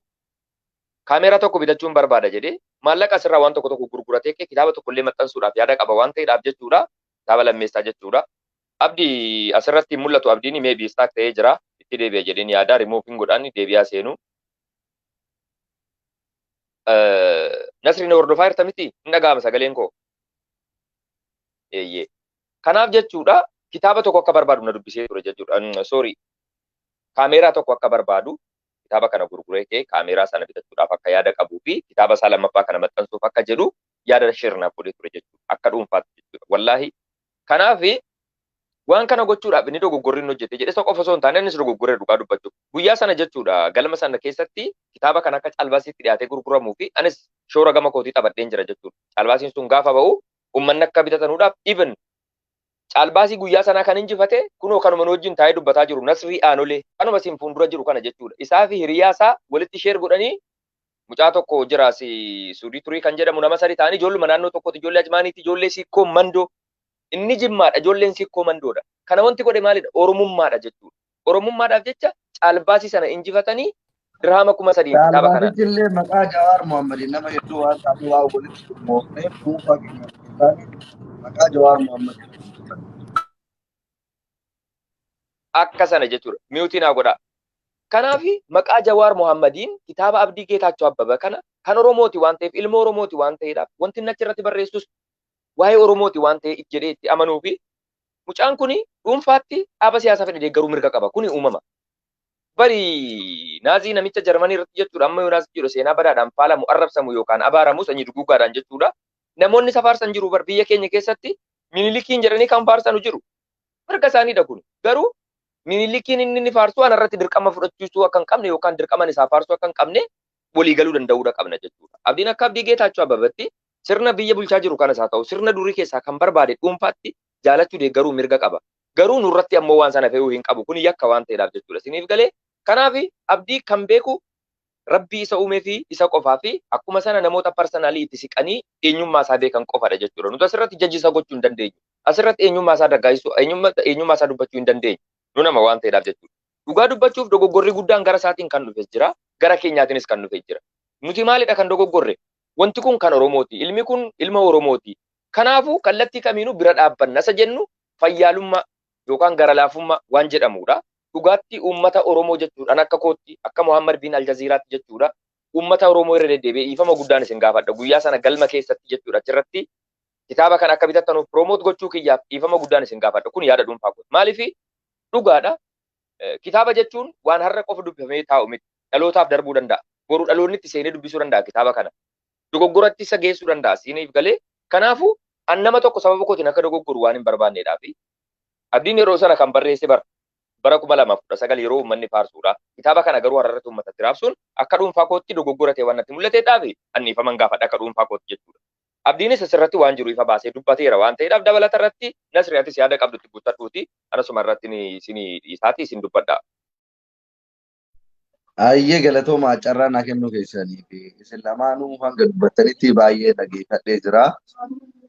kaameeraa tokko bitachuun barbaada jedhee maallaqa asirraa waan tokko tokko gurguratee kitaaba tokko illee maxxansuudhaaf yaada qaba waan ta'eedhaaf jechuudha. Kitaaba lammeessaa jechuudha. Abdii asirratti hin mul'atu. Abdiin maybe stuck ta'ee jira. Itti deebi'a jedheen yaada. Remove hin godhan, deebi'aa seenu. Nasriin hordofaa jirta miti? Hin dhaga'ama sagaleen koo? Eeyyee. Kanaaf jechuudha, kitaaba tokko akka barbaadu na dubbisee ture jechuudha. Sorry. Kaameeraa tokko akka barbaadu, kitaaba kana gurguree kee kaameeraa sana bitachuudhaaf akka yaada qabuu fi kitaaba isaa lammaffaa kana maxxansuuf akka jedhu yaada share naaf godhee ture jechuudha. Akka dhuunfaatti jechuudha. Wallaahi. Kanaaf waan kana gochuudhaaf inni dogoggorri inni hojjete jedhe isa qofa osoo hin taane innis dogoggoree, dhugaa dubbachuuf. Guyyaa sana jechuudha, galma sana keessatti kitaaba kana akka caalbaasiitti dhiyaatee gurguramuu fi anis shoora gama kootii taphadheen jira jechuudha. Caalbaasiin sun gaafa ba'u uummanni akka bitatanuudhaaf, even caalbaasii guyyaa sanaa kan injifate kunoo kanuma nu wajjin taa'ee dubbataa jiru, Nasrii Aanolee, kanuma siin fuuldura jiru kana jechuudha. Isaa fi hiriyaa isaa walitti share godhanii Mucaa tokko jira Suudii Turii kan jedhamu nama sadi ta'anii ijoolluma naannoo tokkotti ijoollee Ajmaaniiti, ijoollee Sikkoo Mandoo. Inni Jimmaadha, ijoolleen Sikkoo Mandoodha. Kana wanti godhe maalidha? Oromummaadha jechuudha. Oromummaadhaaf jecha caalbaasii sana injifatanii dirhama 3,000 kitaaba kana. Caalbaasichi illee maqaa Jawaar Mohammadiin nama hedduu waan ta'aniif waa walitti gurmoofnee dhuunfaa keenya maqaa Jawaar Mohammadiin. Akka sana jechuudha. Miyuutii naa godhaa. Kanaaf maqaa Jawaar Mohammadiin kitaaba Abdii Geetaachoo Abbabaa kana kan Oromooti waan ta'eef, ilma Oromooti waan ta'eedhaaf, wanti inni achirratti barreessus waa'ee Oromooti waan ta'eef jedhee itti amanuu fi mucaan kuni dhuunfaatti dhaaba siyaasaa fedhe deeggaruu mirga qaba. Kuni uumama. Bari Naazii namicha Jarmanii irratti jechuudha. Amma yoo Naazii jedhu seenaa badaadhaan faalamu, arrabsamu yookaan abaaramu sanyii duguuggaadhaan jechuudha. Namoonni isa faarsan jiru bar biyya keenya keessatti Minilikiin jedhanii kan faarsanu jiru. Mirga isaaniidha kun. Garuu Minilikiin inni faarsu anarratti dirqama fudhachiisuu akka hin qabne yookaan dirqaman isaa faarsuu akka hin qabne walii galuu danda'uudha qabna jechuudha. Abdiin akka Abdii Geetaachoo Abbabatti sirna biyya bulchaa jiru kanas haa ta'u sirna durii keessaa kan barbaade dhuunfaatti jaalachuu deeggaruu mirga qaba. Garuu nurratti ammoo waan sana fe'uu hin qabu. Kun yakka waan ta'eedhaaf jechuudha. Isiniif galee kanaaf Abdii kan beeku Rabbii isa uumee fi isa qofaa fi akkuma sana namoota parsanaalii itti siqanii eenyummaa isaa beekan qofadha jechuudha. Nuti asirratti jaji isa gochuu hin dandeenyu. Asirratti eenyummaa isaa daggaasisuu, eenyummaa isaa dubbachuu hin dandeenyu. Nu nama waan ta'eedhaaf jechuudha. Dhugaa dubbachuuf dogoggorri guddaan gara isaatiin kan dhufes jira, gara keenyaatiinis kan dhufe jira. Nuti maalidha kan dogoggorre? Wanti kun kan Oromooti. Ilmi kun ilma Oromooti. Kanaafuu kallattii kamiinuu bira dhaabbanna isa jennu fayyaalummaa yookaan gara laafummaa waan jedhamudha. Dhugaatti uummata Oromoo jechuudhaan akka kootti, akka Muhammad bin Aljaziiraatti jechuudha. Uummata Oromoo irra deddeebi'ee dhiifama guddaan isin gaafadha. Guyyaa sana galma keessatti jechuudha. Achirratti kitaaba kana akka bitattanuuf promote gochuu kiyyaaf dhiifama guddaan isin gaafadha. Kun yaada dhuunfaa kooti. Maaliif dhugaadha. Kitaaba jechuun waan har'a qofa dubbifamee taa'u miti. Dhalootaaf darbuu danda'a. Boru dhaloonni itti seenee dubbisuu danda'a kitaaba kana. Dogoggoratti isa geessuu danda'a. Siiniif galee. Kanaafuu an nama tokko sababa kootiin akka dogoggoru waan hin barbaanneedhaafi. Abdiin yeroo sana kan barreesse bara 2019 yeroo uummanni faarsuudha. Kitaaba kana garuu har'arratti uummatatti raabsuun akka dhuunfaa kootti dogoggora ta'e waan natti mul'ateedhaafi anniifaman gaafadha akka dhuunfaa kootti jechuudha. Abdiinis asirratti waan jiru ifa baasee dubbateera waan ta'eedhaaf dabalata irratti Nasri atis yaada qabdutti guuttadhuuti anasuma irratti isin dhiisaati isin dubbadha. Ayyee galatoomaa carraa naa kennuu keessanii fi isin lamaanuu hanga dubbattanitti baay'ee dhageeffadhee jira.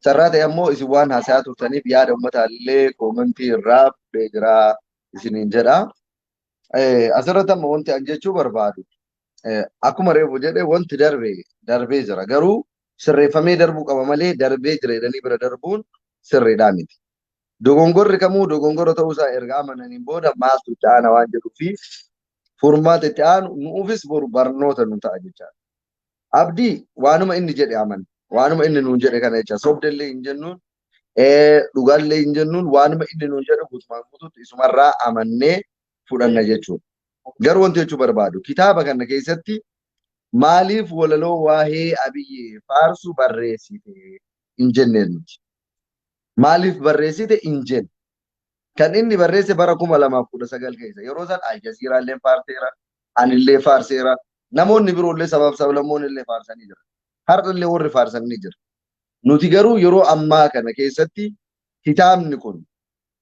Carraa ta'e ammoo isin waan haasayaa turtaniif yaada uummataallee koomentii irraa fudhee jira isiniin jedha. Asirratti amma wanti an jechuu barbaadu akkuma reefu jedhe wanti darbe darbee jira. Garuu sirreeffamee darbuu qaba malee darbee jira jedhanii bira darbuun sirriidhaa miti. Dogongorri kamuu dogongora ta'uusaa erga amananiin booda maaltu itti aana waan jedhuu fi furmaata itti aanu nuufis boru barnoota nu ta'a jechaadha. Abdii waanuma inni jedhe amana. Waanuma inni nuun jedhe kana jecha sobdellee hin jennuun dhugaallee hin jennuun waanuma inni nuun jedhe guutumaan guutuutti isumarraa amannee fudhanna jechuudha. Garuu wanti jechuu barbaadu kitaaba kana keessatti maaliif walaloo waa'ee Abiyyi faarsu barreessite hin jenneen nuti. Maaliif barreessite hin jenne. Kan inni barreesse bara 2019 keessa yeroo san Aljaziiraallee faarseera, anillee faarseera, namoonni biroollee sabaaf sablammoonni illee faarsanii jira. Har'allee warri faarsanii jira. Nuti garuu yeroo ammaa kana keessatti kitaabni kun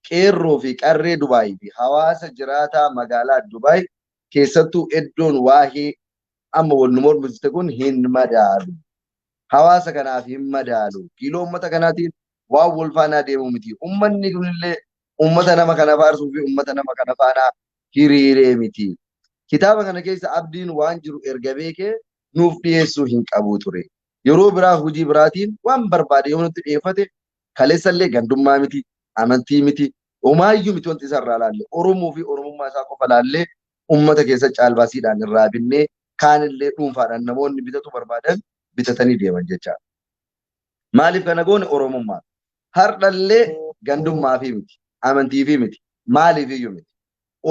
qeerroo fi qarree Dubaayii fi hawaasa jiraataa magaalaa Dubaay keessattuu iddoon waa'ee amma wal nu mormiste kun hin madaalu. Hawaasa kanaaf hin madaalu. Kiiloo uummata kanaatiin waan wal faanaa deemu miti. Uummanni kunillee uummata nama kana faarsuu fi uummata nama kana faanaa hiriiree miti. Kitaaba kana keessa Abdiin waan jiru erga beekee nuuf dhiyeessuu hin qabu ture. Yeroo biraa hojii biraatiin waan barbaade yoo nutti dhiyeeffate kaleessallee gandummaa miti, amantii miti, homaayyuu miti wanti isarraa laalle. Oromoo fi Oromummaa isaa qofa laallee uummata keessa caalbaasiidhaan irraa binnee kaanillee dhuunfaadhaan namoonni bitatu barbaadan bitatanii deeman jechaadha. Maaliif kana goone Oromummaa? Har'allee gandummaa fi miti, amantii fi miti, maaliif iyyuu miti.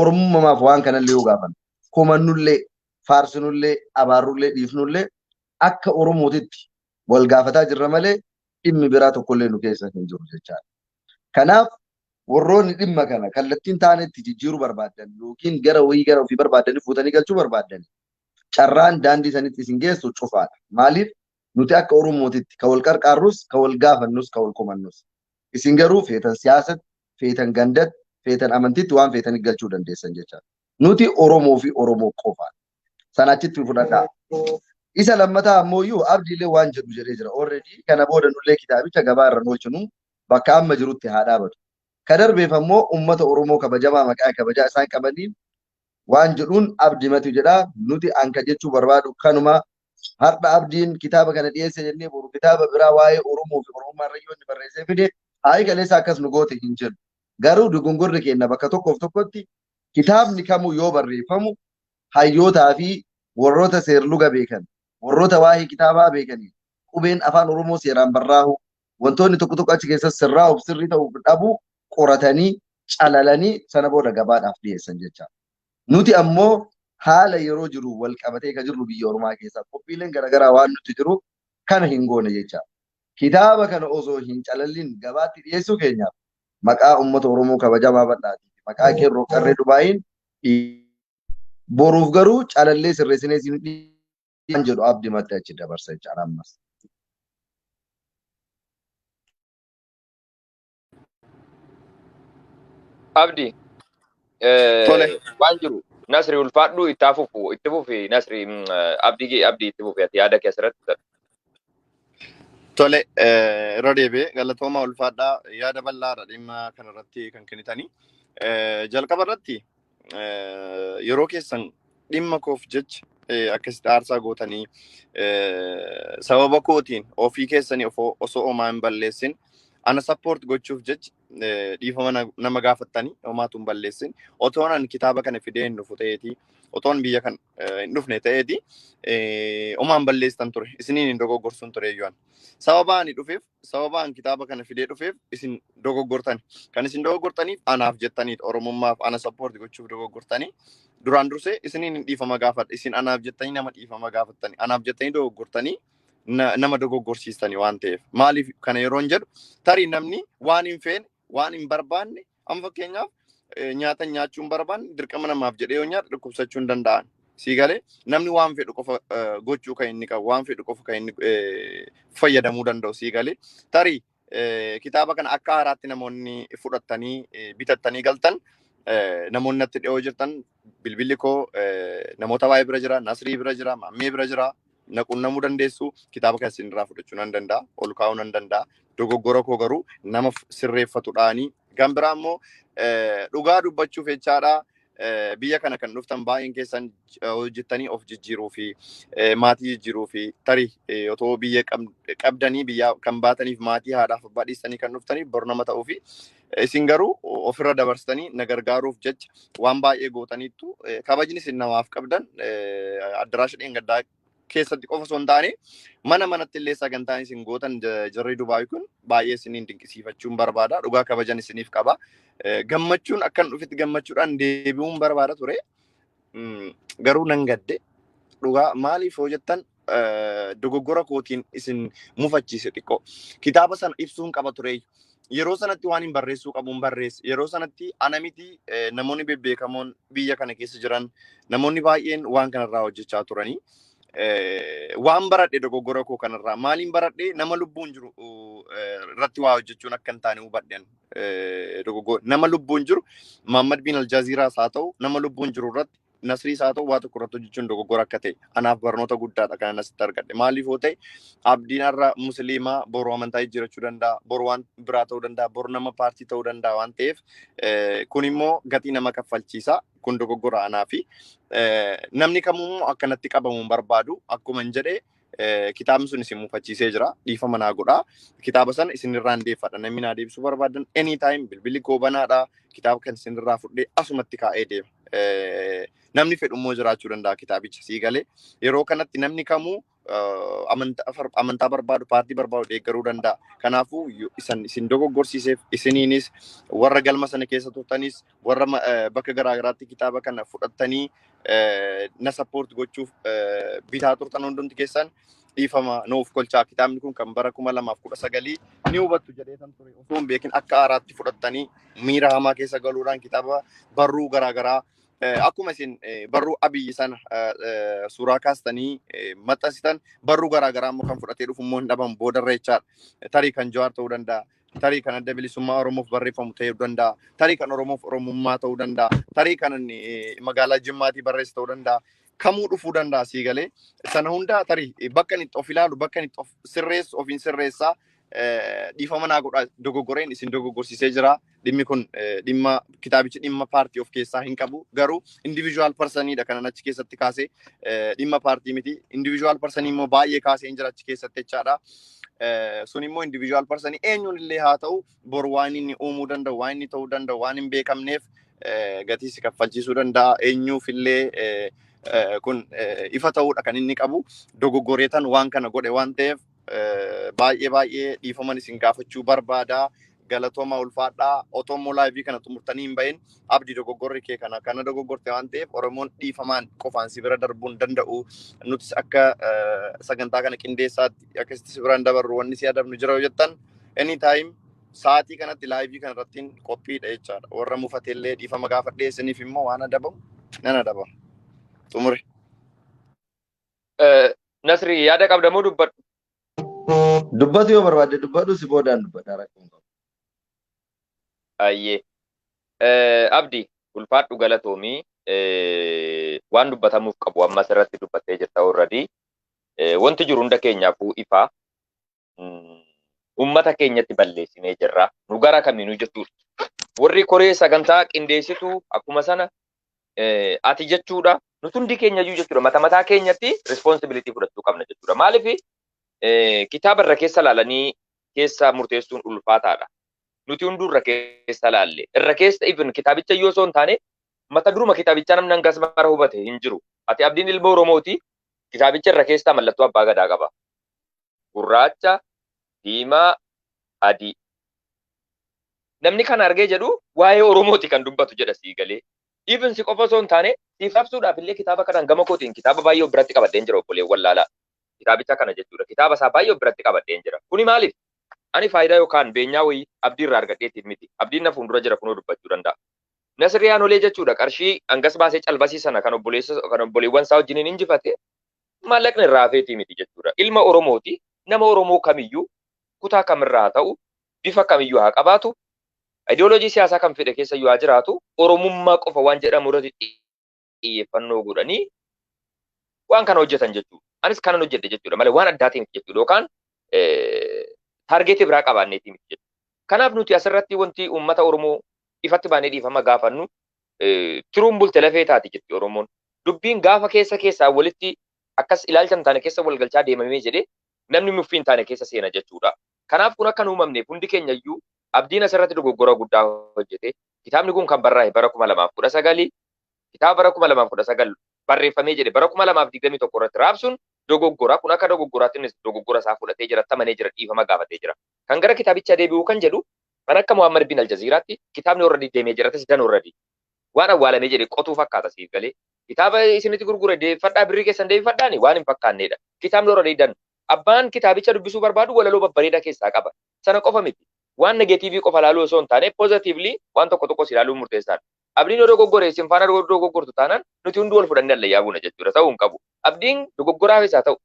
Oromummaaf waan kanallee yoo gaafanne, komannullee, faarsinullee, abaarrullee, dhiifnullee akka Oromootitti wal gaafataa jirra malee dhimmi biraa tokkollee nu keessa hin jiru jechaadha. Kanaaf warroonni dhimma kana kallattiin taanetti jijjiiruu barbaadan yookiin gara wayii gara ofii barbaadanii fuutanii galchuu barbaadan carraan daandii sanitti isin geessu cufaadha. Maaliif nuti akka Oromootitti ka wal qarqaarrus, ka wal gaafannus, ka wal komannus. Isin garuu feetan siyaasatti, feetan gandatti, feetan amantiitti waan feetanii galchuu dandeessan jechaadha. Nuti Oromoo fi Oromoo qofaadha. Sana achitti fudhadhaa. Isa lammataa ammoo iyyuu Abdiilee waan jedhu jedhee jira. Already kana booda nullee kitaabicha gabaa irra oolchinu, bakka amma jirutti haa dhaabatu. Ka darbeef ammoo uummata Oromoo kabajamaa maqaa kabajaa isaan qabaniin waan jedhuun Abdi Mati jedha. Nuti anka jechuu barbaadu kanuma. Har'a Abdiin kitaaba kana dhiyeesse jennee boru kitaaba biraa waa'ee Oromoo fi Oromummaa irra yoo inni barreessee fide, haa kaleessa akkas nu goote hin jedhu. Garuu dogongorri keenya bakka tokkoof tokkotti, kitaabni kamuu yoo barreeffamu hayyootaa fi warroota seerluga beekan, warroota waa'ee kitaabaa beekanii, qubeen afaan Oromoo seeraan barraa'u, wantoonni tokko tokko achi keessatti sirraa'uuf sirrii ta'uuf dhabu qoratanii calalanii sana booda gabaadhaaf dhiyeessan jecha. Nuti ammoo haala yeroo jiru wal qabatee kan jirru biyya ormaa keessa qophiileen garaagaraa waan nuti jiru kana hin goone jecha. Kitaaba kana osoo hin calallin gabaatti dhiyeessuu keenyaaf maqaa uummata Oromoo kabajamaa bal'aatii fi maqaa qeerroo qarree Dubaayin boruuf garuu calallee sirreessinee siin jedhu Abdi Matti achi dabarsa jechaadha ammas. Abdi. Tole. Waan jiru Nasri, ulfaadhu, itti hafufu itti fufi. Nasri, Abdi, Abdi, itti fufi, ati yaada kee asirratti. Tole, irra deebi'ee galatooma, ulfaadhaa, yaada bal'aadha dhimma kanarratti kan kennitanii. Jalqaba irratti yeroo keessan dhimma koof jecha akkasitti aarsaa gootanii, sababa kootiin ofii keessanii osoo homaa hin balleessin ana support gochuuf jecha dhiifama nama gaafattanii, homaatu hin balleessin. Otoon ani kitaaba kana fidee hin dhufu ta'eeti, otoon biyya kan hin dhufne ta'eeti, homaa hin balleessitan ture, isiniin hin dogoggorsuun ture iyyuu. Sababa ani dhufeef, sababa ani kitaaba kana fidee dhufeef isin dogoggortan. Kan isin dogoggortaniif anaaf jettaniit, Oromummaaf ana support gochuuf dogoggortanii. Duraan dursee isiniin hin dhiifama gaafadha. Isin anaaf jettanii nama dhiifama gaafattanii, anaaf jettanii dogoggortanii nama dogoggorsiistanii waan ta'eef. Maaliif kana yeroon jedhu, tarii namni waan hin feene, waan hin barbaanne, amma fakkeenyaaf nyaata nyaachuu hin barbaanne, dirqama namaaf jedhee yoo nyaata dhukkubsachuu hin danda'an. Sii galee? Namni waan fedhu qofa gochuu kan inni qabu, waan fedhu qofa kan inni fayyadamuu danda'u, sii galee? Tarii kitaaba kana akka haaraatti namoonni fudhattanii bitattanii galtan, namoonni natti dhiyoo jirtan, bilbilli koo namoota baay'ee bira jira, Nasrii bira jira, Maammee bira jira, na qunnamuu dandeessu. Kitaaba kana isinirraa fudhachuu nan danda'a, ol kaa'uu nan danda'a. Dogoggora koo garuu nama sirreeffatudhaanii. Kan biraa immoo dhugaa dubbachuuf jechaadha. Biyya kana kan dhuftan baay'een keessan hojjettanii of jijjiiruu fi maatii jijjiiruu fi tarii otoo biyya qabdanii biyya kan baataniif, maatii haadhaaf abbaa dhiistanii kan dhuftaniif bor nama ta'uu fi, isin garuu ofirra dabarsitanii na gargaaruuf jecha waan baay'ee gootaniittu. Kabajni isin namaaf qabdan addaraasha dheengaddaa keessatti qofa osoo hin taane, mana manatti illee sagantaan isin gootan, jarri Dubaay kun baay'ee isiniin dinqisiifachuun barbaada. Dhugaa kabajan isiniif qaba. Gammachuun akkan dhufetti gammachuudhaan deebi'uun barbaada ture. Garuu nan gadde. Dhugaa maaliif yoo jettan, dogoggora kootiin isin mufachiise xiqqoo. Kitaaba sana ibsuun qaba ture. Yeroo sanatti waan hin barreessuu qabu hin barreesse. Yeroo sanatti ana miti, namoonni bebbeekamoon biyya kana keessa jiran, namoonni baay'een waan kanarraa hojjechaa turanii. Waan baradhe dogoggora koo kanarraa maaliin baradhe? Nama lubbuun jiru irratti waa hojjechuun akka hin taane hubadhen. Dogoggora nama lubbuun jiru, Muhammad bin Aljaziiraas haa ta'u, nama lubbuun jiru irratti, Nasriis haa ta'u, waa tokko irratti hojjechuun dogoggora akka ta'e anaaf barnoota guddaadha kan asitti argadhe. Maaliif yoo ta'e, Abdiin har'a musliimaa, boru amantaa jijjiirachuu danda'a, boru waan biraa ta'uu danda'a, boru nama paartii ta'uu danda'a waan ta'eef, kun immoo gatii nama kaffalchiisa. Kun dogoggora anaa fi namni kamuu akkanatti qabamuu hin barbaadu. Akkuma hin jedhe, kitaabni sun isin mufachiisee jira. Dhiifama naa godhaa. Kitaaba sana isinirraa hin deeffadha. Namni naa deebisuu barbaadan anytime bilbilli koo banaadha. Kitaaba kan isinirraa fudhee asumatti kaa'ee deema. Namni fedhu immoo jiraachuu danda'a kitaabicha, sii galee? Yeroo kanatti namni kamuu amantaa barbaadu, paartii barbaadu deeggaruu danda'a. Kanaafuu isan isin dogoggorsiiseef isiniinis, warra galma sana keessa turtanis, warra bakka garaa garaatti kitaaba kana fudhattanii na support gochuuf bitaa turtan hundumti keessan dhiifama nuuf kolchaa. Kitaabni kun kan bara 2019 ni hubattu jedheetan ture. Osoo hin beekin akka haaraatti fudhattanii miira hamaa keessa galuudhaan kitaaba barruu garaa garaa, akkuma isin barruu Abiyyi sana suuraa kaastanii maxxansitan, barruu garaa garaa immoo kan fudhatee dhufu immoo hin dhabamu boodarra jechaadha. Tarii kan Jawaar ta'uu danda'a. Tarii kan Adda Bilisummaa Oromoof barreeffamu ta'uu danda'a. Tarii kan Oromoof Oromummaa ta'uu danda'a. Tarii kan magaalaa Jimmaatii barreesse ta'uu danda'a. Kamuu dhufuu danda'a, sii galee. Sana hundaa tarii bakka inni itti of ilaalu, bakka inni itti of sirreessu ofiin sirreessaa. Dhiifama naa godhaa, dogoggoreen isin dogoggorsiisee jira. Dhimmi kun dhimma kitaabichi dhimma paartii of keessaa hin qabu. Garuu individual personiidha kanan achi keessatti kaasee, dhimma paartii miti. Individual personii immoo baay'ee kaasee hin jira achi keessatti jechaadha. Sun immoo individual personii eenyuun illee haa ta'u, bor waan inni uumuu danda'u, waan inni ta'uu danda'u waan hin beekamneef gatii si kaffalchiisuu danda'a. Eenyuuf illee kun ifa ta'uudha kan inni qabu. Dogoggoreetan waan kana godhe waan ta'eef baay'ee baay'ee dhiifaman isin gaafachuu barbaada. Galatooma, ulfaadhaa. Otoo immoo live kana xumurtanii hin bahin, Abdii, dogoggorri kee kana kana dogoggorte waan ta'eef Oromoon dhiifamaan qofaan si bira darbuu hin danda'u. Nutis akka sagantaa kana qindeessaatti akkasitti si biraan dabarru wanni si adabnu jira yoo jettan, anytime sa'aatii kanatti live kana irratti qophiidha jechaadha. Warra mufateellee dhiifama gaafadhee isiniif immoo waan adabamu nan adabama. Xumure. Nasri, yaada qabda moo dubbadhu? Dubbatu yoo barbaadde dubbadhu, si boodaan dubbadha, rakkoon qabu. Ayyee. Abdi, ulfaadhu, galatoomii. Waan dubbatamuuf qabu ammas irratti dubbattee jirta already. Wanti jiru hunda keenyaafuu ifaa. Uummata keenyatti balleessinee jirra. Nu gara kamiinuu jechuudha. Warri koree sagantaa qindeessitu akkuma sana ati jechuudha. Nuti hundi keenya iyyuu jechuudha. Mata mataa keenyatti responsibility fudhachuu qabna jechuudha. Maaliif kitaaba irra keessa laalanii keessa murteessuun ulfaataadha. Nuti hunduu irra keessa laalle. Irra keessa even kitaabicha iyyuu osoo hin taane mata duruma kitaabichaa namni hangas mara hubate hin jiru. Ati Abdiin ilma Oromooti. Kitaabicha irra keessaa mallattoo abbaa gadaa qaba. Gurraacha, diimaa, adii. Namni kana argee jedhu waa'ee Oromooti kan dubbatu jedha, sii galee. Even si qofa osoo hin taane siif labsuudhaaf illee kitaaba kanaan gama kootiin kitaaba baay'ee of biratti qabadheen jira, obboleewwan laalaa. Kitaabicha kana jechuudha. Kitaaba isaa baay'ee of biratti qabadheen jira. Kuni maaliif? Ani faayidaa yookaan beenyaa wayii Abdii irraa argadheetiin miti. Abdiin na fuuldura jira, kunoo dubbachuu danda'a. Nasriyaan olee jechuudha, qarshii hangas baasee calbasii sana kan obboleessa kan obboleewwan isaa wajjiniin injifate maallaqni irraa hafeetii miti jechuudha. Ilma Oromooti. Nama Oromoo kamiyyuu kutaa kamirraa haa ta'u, bifa kamiyyuu haa qabaatu, ideoloojii siyaasaa kan fedhe keessa iyyuu haa jiraatu, Oromummaa qofa waan jedhamu irratti xiyyeeffannoo godhanii waan kana hojjetan jechuudha. Anis kanan hojjedhe jechuudha malee waan addaatiin miti jechuudha yookaan target biraa qabaanneetii miti jechuudha. Kanaaf nuti asirratti wanti uummata Oromoo ifatti baanee dhiifama gaafannu, tiruun bulte lafee taati jetti Oromoon. Dubbiin gaafa keessa keessaa walitti akkas ilaalcha hin taane keessa wal galchaa deemamee jedhee namni muffii hin taane keessa seena jechuudha. Kanaaf kun akka nu uumamneef hundi keenya iyyuu, Abdiin asirratti dogoggora guddaa hojjete. Kitaabni kun kan barraa'e bara 2019. Kitaaba bara 2019 barreeffamee jedhe bara 2021 irratti raabsuun dogoggora. Kun akka dogoggoraatti innis dogoggora isaa fudhatee jira, tamanee jira, dhiifama gaafatee jira. Kan gara kitaabichaa deebi'uu kan jedhu, kan akka Muhammad bin Aljaziiraatti kitaabni already deemee jira, tas dan already. Waan awwaalamee jedhe qotuu fakkaata, siif galee. Kitaaba isinitti gurgure deeffadhaa, birrii keessan deebifadhaani waan hin fakkaannedha. Kitaabni already dan. Abbaan kitaabicha dubbisuu barbaadu walaloo babbareedaa keessaa qaba. Sana qofa miti. Waan negative qofa ilaaluu osoo hin taane positively waan tokko tokkos ilaaluun murteessaadha. Abdiin yoo dogoggore, isin faana dogoggortu taanaan nuti hunduu wal fudhannee allayyaa buuna jechuudha. Ta'uu hin qabu. Abdiin dogoggoraafis haa ta'u,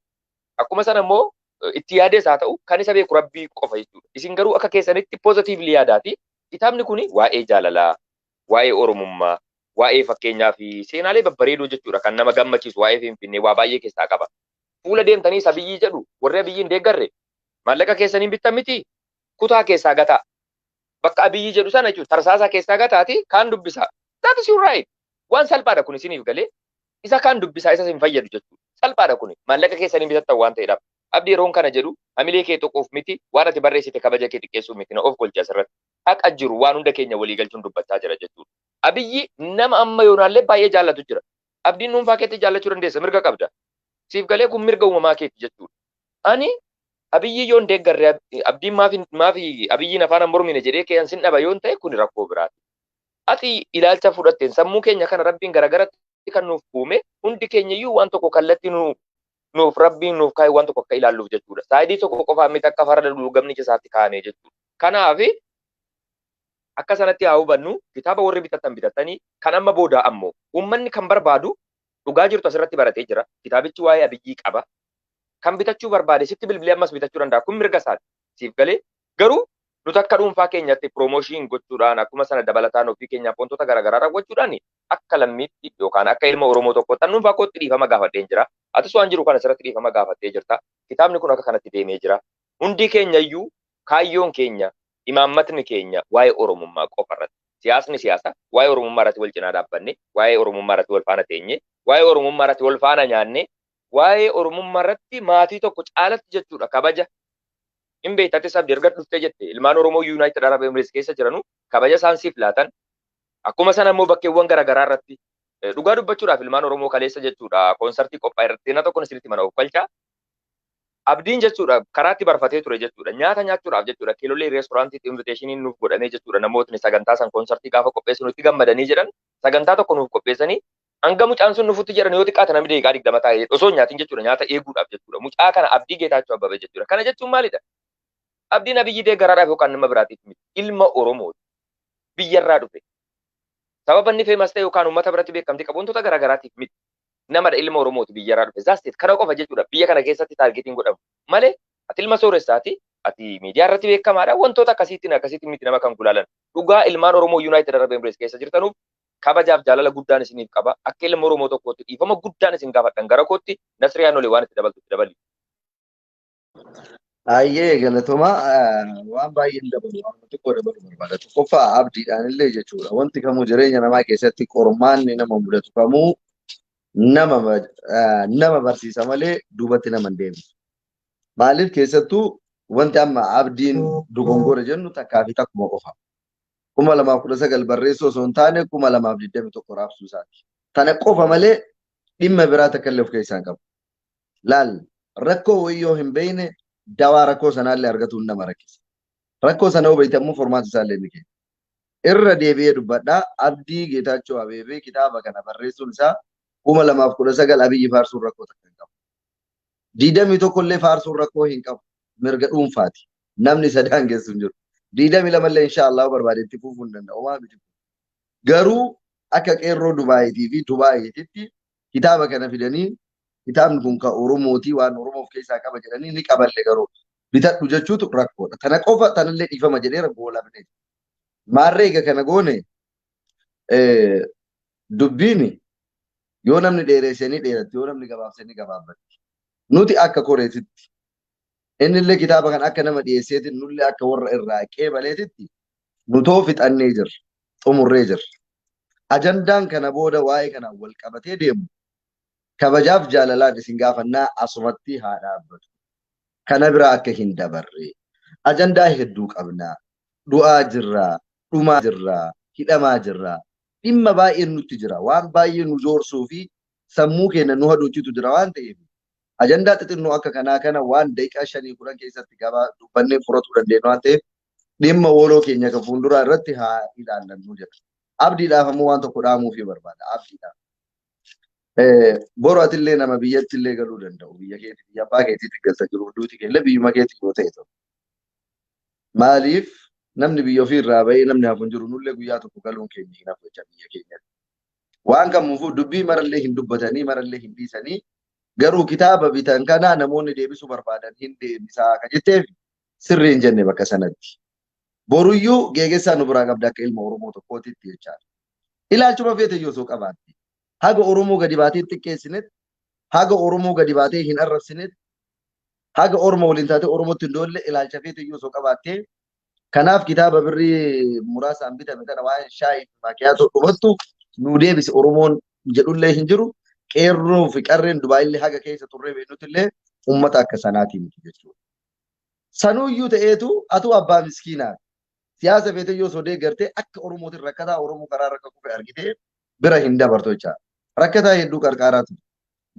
akkuma sana immoo itti yaadees haa ta'u, kan isa beeku Rabbii qofa jechuudha. Isin garuu akka keessanitti positively yaadaati. Kitaabni kun waa'ee jaalalaa, waa'ee Oromummaa, waa'ee fakkeenyaa fi seenaalee babbareedoo jechuudha kan nama gammachiisu, waa'ee Finfinnee waa baay'ee keessaa qaba. Fuula deemtanii isa Abiyyii jedhu, warri Abiyyiin deeggarre maallaqa keessaniin bittan miti, kutaa keessaa gataa. Bakka Abiyyi jedhu sana jechuudha, tarsaasaa keessaa gataati kaan dubbisaa. That is your right. Waan salphaadha kun, isiniif galee, isa kaan dubbisaa, isa isin fayyadu jechuudha. Salphaadha kun, maallaqa keessaniin bitattan waan ta'eedhaaf. Abdii, yeroon kana jedhu hamilee kee tuquuf miti, waan ati barreessite kabaja kee xiqqeessuuf miti, na of golche asirratti. Haqa jiru waan hunda keenya walii galchuun dubbachaa jira jechuudha. Abiyyi nama amma yoonaallee baay'ee jaallatu jira. Abdiin dhuunfaa keetti jaallachuu dandeessa, mirga qabda. Siif galee, kun mirga uumamaa keeti jechuudha. Ani Abiyyi yoon deeggarre, Abdiin maafi Abiyyiin afaan mormine jedhee kee sin dhaba yoon ta'e, kun rakkoo biraati. Ati ilaalcha fudhatteen sammuu keenya kana Rabbiin garagaratti kan nuuf uume, hundi keenya iyyuu waan tokko kallattii nu nuuf Rabbiin nuuf kaa'e waan tokko akka ilaalluuf jechuudha. Side tokko qofaan miti, akka farda luugamni isaatti kaa'ame jechuudha. Kanaaf akka sanatti haa hubannu. Kitaaba warri bitatan bitatanii, kan amma booda ammoo uummanni kan barbaadu dhugaa jirtu asirratti baratee jira. Kitaabichi waa'ee Abiyyii qaba. Kan bitachuu barbaade sitti bilbilee ammas bitachuu danda'a. Kun mirga isaati. Siif galee, garuu nuti akka dhuunfaa keenyatti promotion gochuudhaan, akkuma sana dabalataan ofii keenyaaf wantoota garaagaraa raawwachuudhaan Akka lammiitti yookaan akka ilma Oromoo tokkootti annuun bakkootti dhiifama gaafadheen jira. Atis waan jiru kana asirratti dhiifama gaafattee jirta. Kitaabni kun akka kanatti deemee jira. Hundi keenya iyyuu kaayyoon keenya, imaammatni keenya waa'ee Oromummaa qofa irratti. Siyaasni siyaasa waa'ee Oromummaa irratti wal cinaa dhaabbanne, waa'ee Oromummaa irratti wal faana teenye, waa'ee Oromummaa irratti wal faana nyaanne, waa'ee Oromummaa irratti maatii tokko caalatti jechuudha kabaja. Hin beektatis Abdii, erga dhuftee jette ilmaan Oromoo United Arab Emirates keessa jiranu kabaja isaan siif laatan. Akkuma sana immoo bakkeewwan garaagaraa irratti dhugaa dubbachuudhaaf ilmaan Oromoo kaleessa jechuudha koonsartii qophaa'e irratti na tokko isinitti mana of galchaa. Abdiin jechuudha karaatti barfatee ture jechuudha. Nyaata nyaachuudhaaf jechuudha. Kiilolee reestooraantiitti invitationiin nuuf godhamee jechuudha. Namootni sagantaa san koonsartii gaafa qopheessu nutti gammadanii jedhan, sagantaa tokko nuuf qopheessanii hanga mucaan sun nufutti jedhan yoo xiqqaate namni daqiiqaa 20 taa'ee osoo hin nyaatin jechuudha, nyaata eeguudhaaf jechuudha. Mucaa kana, Abdii Geetaachoo Abbabee jechuudha. Kana jechuun maalidha? Abdiin Abiyyi deeggaraadhaaf yookaan nama biraatiif miti. Ilma Oromooti. Biyyarraa dhufe. Sababa inni famous ta'e yookaan uummata biratti beekamtii qabu wantoota garaagaraatiif miti. Namadha, ilma Oromooti, biyyarraa dhufe. That's it. Kana qofa jechuudha. Biyya kana keessatti targetiin godhamu. Malee ati ilma sooressaati. Ati miidiyaa irratti beekamaadha. Wantoota akkasiitiin akkasiitiin miti nama kan gulaalan. Dhugaa ilmaan Oromoo United Arab Emirates keessa jirtanuuf kabajaaf jaalala guddaan isiniif qaba. Akka ilma Oromoo tokkootti dhiifama guddaan isin gaafadhan gara kootti. Nasriyaan olee waan itti dabaltu itti dabali. Baay'ee galatooma, waan baay'een dabalu, waan xiqqoo dabalu barbaada. Tokkoffaa, abdiidhaan illee jechuudha. Wanti kamuu jireenya namaa keessatti qormaanni nama mudatu kamuu nama barsiisa malee duubatti nama hin deemsu. Maaliif, keessattuu wanti amma abdiin dogongora jennu takkaa fi takkuma qofa. 2019 barreessuu osoo hin taane 2021 raabsuu isaati. Tana qofa malee dhimma biraa takka illee of keessaa hin qabu. Laal, rakkoo wayii yoo hin beekne dawaa rakkoo sanaallee argatuun nama rakkisa. Rakkoo sana yoo beekte ammoo furmaata isaallee ni kenna. Irra deebi'ee dubbadhaa, Abdii Geetaachoo Abeebee kitaaba kana barreessuun isaa 2019 Abiyyi faarsuun rakkoo takka hin qabu. 21 illee faarsuun rakkoo hin qabu. Mirga dhuunfaati. Namni isa daangessu hin jiru. 22 illee insha Allah barbaade itti fufuu hin danda'u. Homaa miti. Garuu akka qeerroo Dubaayitii fi Dubaayiititti kitaaba kana fidanii kitaabni kun kan Oromootii, waan Oromoo of keessaa qaba jedhanii ni qaballe garuu bitadhu jechuutu rakkoodha. Tana qofa, tanallee dhiifama jedheera, goolabne. Maarree egaa kana goone, dubbiin yoo namni dheeressee ni dheeratti, yoo namni gabaabsee ni gabaabbatti. Nuti akka koreetitti, innillee kitaaba kana akka nama dhiyeesseetiin, nullee akka warra irraa qeebaleetitti nutoo fixannee jirra, xumurree jirra. Ajandaan kana booda waa'ee kanaan wal qabatee deemu kabajaaf jaalalaan isin gaafannaa asumatti haa dhaabbatu. Kana bira akka hin dabarre. Ajandaa hedduu qabna. Du'aa jirra, dhumaa jirra, hidhamaa jirra. Dhimma baay'een nutti jira. Waan baay'ee nu joorsuu fi sammuu keenya nu hadochitu jira waan ta'eef ajandaa xixinnoo akka kanaa kana waan daqiiqaa 5 10 keessatti gabaa dubbannee furatuu dandeenyu waan ta'eef dhimma woloo keenya kan fuulduraa irratti haa ilaallannu jedha. Abdiidhaaf ammoo waan tokko dhaamuufii barbaada. Abdiidhaaf. Boru atillee nama biyyatti illee galuu danda'u. Biyya keetii, biyya abbaa keetiitti galta jiru, duuti keellee biyyuma keetii yoo ta'e ta'u. Maaliif, namni biyya ofii irraa bahee namni hafu hin jiru, nullee guyyaa tokko galuun keenya hin hafu jecha biyya keenyatti. Waan kamuufuu dubbii marallee hin dubbatanii, marallee hin dhiisanii, garuu kitaaba bitan kana namoonni deebisuu barbaadan hin deebisaa akka jetteef sirrii hin jenne bakka sanatti. Boruyyuu geegessaa nu biraa qabda akka ilma Oromoo tokkootitti jechaadha. Ilaalchuma feete iyyuu osoo qabaatte, haga Oromoo gadi baatee xiqqeessinetti, haga Oromoo gadi baatee hin arrabsinetti, haga Oromoo waliin taatee Oromootti hin doolle, ilaalcha feete iyyuu osoo qabaatte, kanaaf kitaaba birrii muraasaan bitame kana waan shaayii fi maakiyaatoo dhumattu nu deebise Oromoon jedhullee hin jiru. Qeerroo fi qarreen Dubaayillee haga keessa turree beeknutti illee uummata akka sanaatii miti jechuudha. Sanuyyuu ta'eetu atuu abbaa miskiinaa siyaasa feete yoo osoo deeggartee akka Oromootiin rakkataa Oromoo karaa rakka kufe argitee bira hin dabartu jechaadha. Rakkataa hedduu qarqaaraa ture.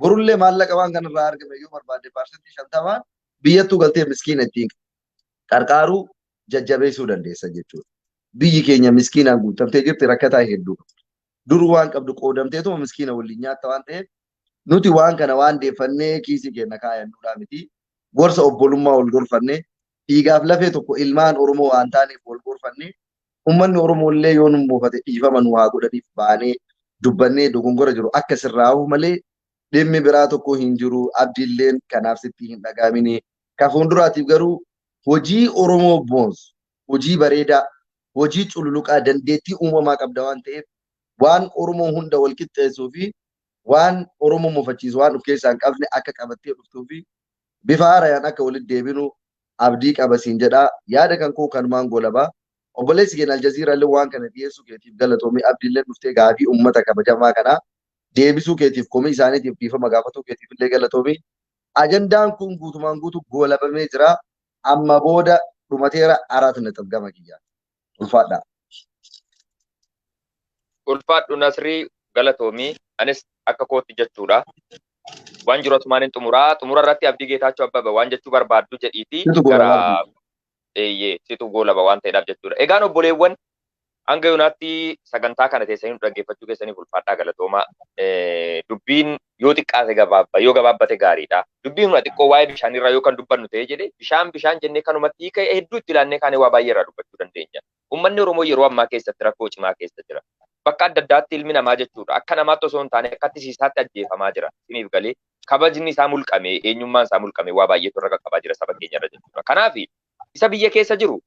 Borullee maallaqa waan kanarraa argame yoo barbaadde 50%n biyyattuu galtee miskiina ittiin qarqaaruu jajjabeessuu dandeessa jechuudha. Biyyi keenya miskiinaan guutamtee jirti, rakkataa hedduu qabdi. Dur waan qabdu qoodamteetuma miskiina waliin nyaatta waan ta'eef nuti waan kana waan deeffannee kiisii keenya kaayannuudhaa miti. Gorsa obbolummaa wal gorfannee, dhiigaaf lafee tokko ilmaan Oromoo waan taaneef wal gorfannee, uummanni Oromoo illee yoo nu muufate dhiifama nu haa godhaniif baanee dubbannee dogongora jiru akka sirraa'u malee dhimmi biraa tokko hin jiru. Abdiilleen kanaaf sitti hin dhagaamini. Ka fuulduraatiif garuu hojii Oromoo boonsu, hojii bareedaa, hojii cululuqaa, dandeettii uumamaa qabda waan ta'eef Waan Oromoo hunda wal qixxeessuu fi waan Oromoo mufachiisu waan of keessaa hin qabne akka qabattee dhuftuu fi bifa haarayaan akka walitti deebinu abdii qaba siin jedha. Yaada kan koo kanumaan goolabaa. Obboleessi keenya Aljazeera illee waan kana dhiyeessuu keetiif galatoomii, abdiillee dhuftee gaafii uummata kabajamaa kanaa deebisuu keetiif, komii isaaniitiif dhiifama gaafatuu keetiif illee galatoomii. Ajandaan kun guutumaan guutuu goolabamee jira. Amma booda dhumateera, araat naxab gama kiyyaa. Ulfaadhaa. Ulfaadhu Nasrii, galatoomii. Anis akka kootti jechuudha. Waan jiru asumaan hin xumuraa. Xumura irratti Abdii Geetaachoo Abbaba waan jechuu barbaaddu jedhiiti. Situ gara goolabaa. Eeyyee, situ goolaba waan ta'eedhaaf jechuudha. Egaan obboleewwan, hanga yoonaatti sagantaa kana teessanii nu dhaggeeffachuu keessaniif ulfaadhaa, galatoomaa. Dubbiin yoo xiqqaate gabaabba, yoo gabaabbate gaariidha. Dubbiin huna xiqqoo waa'ee bishaanirraa yoo kan dubbannu ta'ee jedhe, bishaan bishaan jennee kanumatti hiika hedduu itti ilaannee kaanee waa baay'ee irraa dubbachuu dandeenya. Uummanni Oromoo yeroo ammaa keessatti rakkoo cimaa keessa jira. Bakka adda addaatti ilmi namaa jechuudha. Akka namaatti osoo hin taane akka tisiisaatti ajjeefamaa jira. Isiniif galee, kabajni isaa mulqame, eenyummaan isaa mulqame, waa baay'eetu irra qaqqabaa jira saba keenya irra jechuudha. Kanaaf isa biyya keessa jiru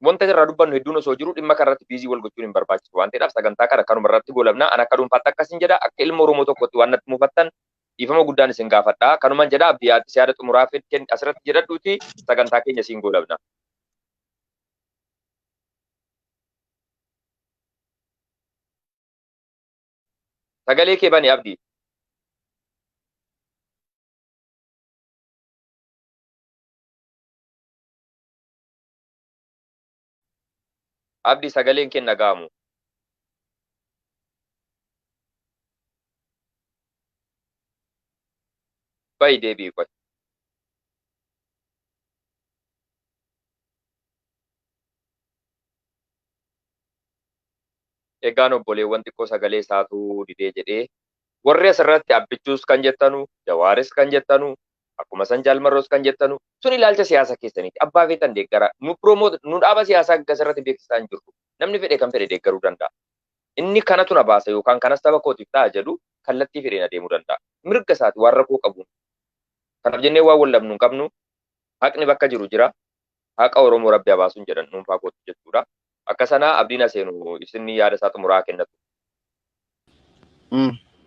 wanta irraa dubbannu hedduun osoo jiru dhimma kanarratti busy wal gochuun hin barbaachisu waan ta'eedhaaf sagantaa kana kanuma irratti goolabna. An akka dhuunfaatti akkasin jedha, akka ilma Oromoo tokkotti waan natti mufattan dhiifama guddaan isin gaafadha. Kanuman jedha, Abdii, yaada xumuraa asirratti jedhadhuuti sagantaa keenya siin goolabna. Sagalee kee bani, Abdii. Abdii, sagaleen kee dhaga'amu. Bayi, deebi'i qoy. Egaan obboleewwan, xiqqoo sagalee isaatu didee jedhee, warri asirratti Abbichuus kan jettanu, Jawaaris kan jettanu, akkuma san Jaalmarroos kan jettanu, sun ilaalcha siyaasa keessaniiti. Abbaa feetan deeggara. Nu promote nu dhaaba siyaasaa asirratti beeksisaa hin jirru. Namni fedhe kan fedhe deeggaruu danda'a. Inni kanatu na baasa yookaan kanas saba kootiif ta'a jedhu kallattii fedheen adeemuu danda'a. Mirga isaati, waan rakkoo qabuun. Kanaaf jennee waan wal dhabnu hin qabnu. Haqni bakka jiru jira. Haqa Oromoo Rabbi habaasuun jedhan dhuunfaa kootti jechuudha. Akka sana Abdiin aseenu isin yaada isaa xumuraa kennatu.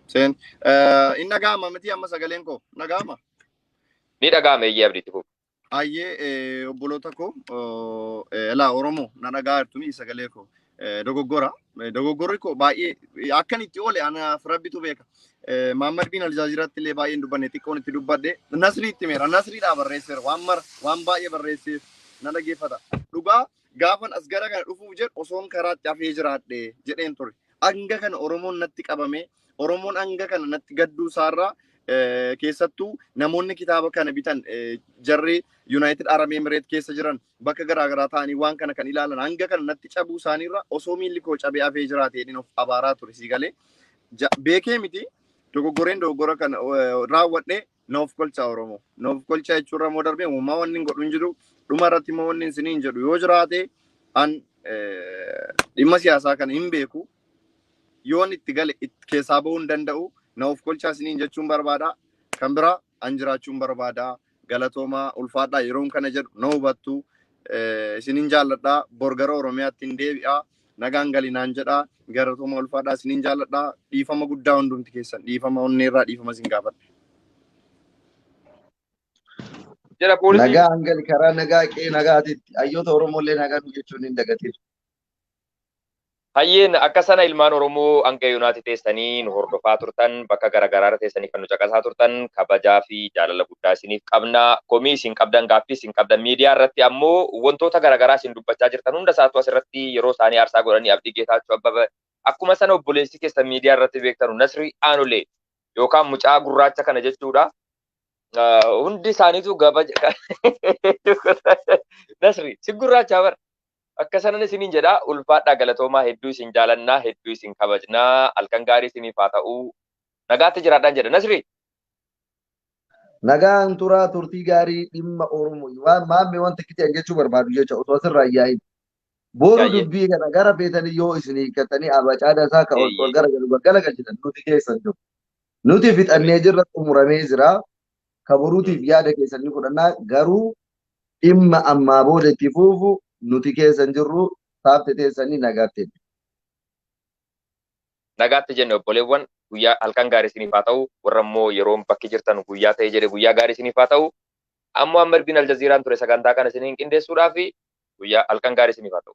Seen inni dhaga'ama miti amma sagaleen koo dhaga'ama? Ni dhaga'ama, eeyyee, Abdiitti fufu. Ayyee, obboloota koo, elaa Oromoo, na dhagaa jirtumi sagalee koo? Dogoggora. Dogoggorri koo baay'ee akkan itti oole anaaf Rabbitu beeka. Maammad bin Aljaaziraatti illee baay'een dubbanne, xiqqoon itti dubbadhe. Nasrii itti meera. Nasriidhaa barreesseera. Waan mara waan baay'ee barreesseef na dhageeffata. Dhugaa gaafan as gara kana dhufuuf jedhu osoon karaatti hafee jiraadhe jedheen ture. Hanga kana Oromoon natti qabame, Oromoon hanga kana natti gadduu isaarraa, keessattuu namoonni kitaaba kana bitan, jarri United Arab Emirates keessa jiran bakka garaagaraa ta'anii waan kana kan ilaalan, hanga kana natti cabuu isaaniirra osoo miilli koo cabee hafee jiraate jedheen of abaaraa ture sii galee. Beekee miti, dogoggoreen dogoggora kana raawwadhe, na of kolchaa Oromoo. Na of kolchaa jechuurra immoo darbee uumaa wanni hin godhu hin jiru. Dhuma irratti immoo wanni isiniin jedhu yoo jiraate, an dhimma siyaasaa kana hin beeku. Yoon itti gale keessaa bahuu hin danda'u. Na of kolchaa isiniin jechuun barbaada. Kan biraa an jiraachuun barbaada. Galatoomaa, ulfaadhaa, yeroon kana jedhu na hubattu. Isinin jaalladhaa. Bor gara Oromiyaatti hin deebi'a. Nagaan galinaan jedhaa. Galatoomaa, ulfaadhaa, isinin jaalladhaa. Dhiifama guddaa hundumti keessan. Dhiifama onneerraa dhiifama isin gaafadha. Jira poolisii. Nagaa hangali, karaa nagaa, qe'ee nagaatitti hayyoota Oromooillee nagaa nu jechuun hin dagatin. Hayyeen, akka sana ilmaan Oromoo hanga yoonaatti teessanii nu hordofaa turtan, bakka garaagaraa teessanii kan nu caqasaa turtan, kabajaa fi jaalala guddaa isiniif qabna. Komii isin qabdan, gaaffii isin qabdan, miidiyaa irratti ammoo wantoota garaagaraa isin dubbachaa jirtan hunda isaatu asirratti yeroo isaanii aarsaa godhanii Abdii Geetaachoo Abbaba, akkuma sana obboleessi keessan miidiyaa irratti beektanu Nasrii Aanolee yookaan mucaa gurraacha kana jechuudha. Hundi isaaniitu gabaja. Nasri si gurraacha bara. Akka sanan isiniin jedha, ulfaadhaa, galatoomaa, hedduu isin jaalannaa, hedduu isin kabajnaa, halkan gaarii isiniif haa ta'u, nagaatti jiraadhaan jedha, Nasri. Nagaan turaa, turtii gaarii. Dhimma Oromoo waan maammee wanta kitti jechuu barbaadu jecha osoo asirraa yaa'in. Boru dubbii kana gara beetanii yoo isin hiikkatanii abacaada isaa ka ol gara galu galagalchitan nuti keessan jiru. Nuti fixannee jirra, xumuramee jira. Ka boruutiif yaada keessan ni fudhannaa, garuu dhimma ammaa booda itti fuufu nuti keessan jirru, taafte teessanii nagaatti. Nagaatti jenne obboleewwan, guyyaa halkan gaarii isiniif haa ta'u. Warra immoo yeroon bakki jirtan guyyaa ta'e jedhe, guyyaa gaarii isiniif haa ta'u. Ammoo amma ergiin Aljaziiraan ture sagantaa kana isiniin qindeessuudhaaf, guyyaa halkan gaarii isiniif haa ta'u.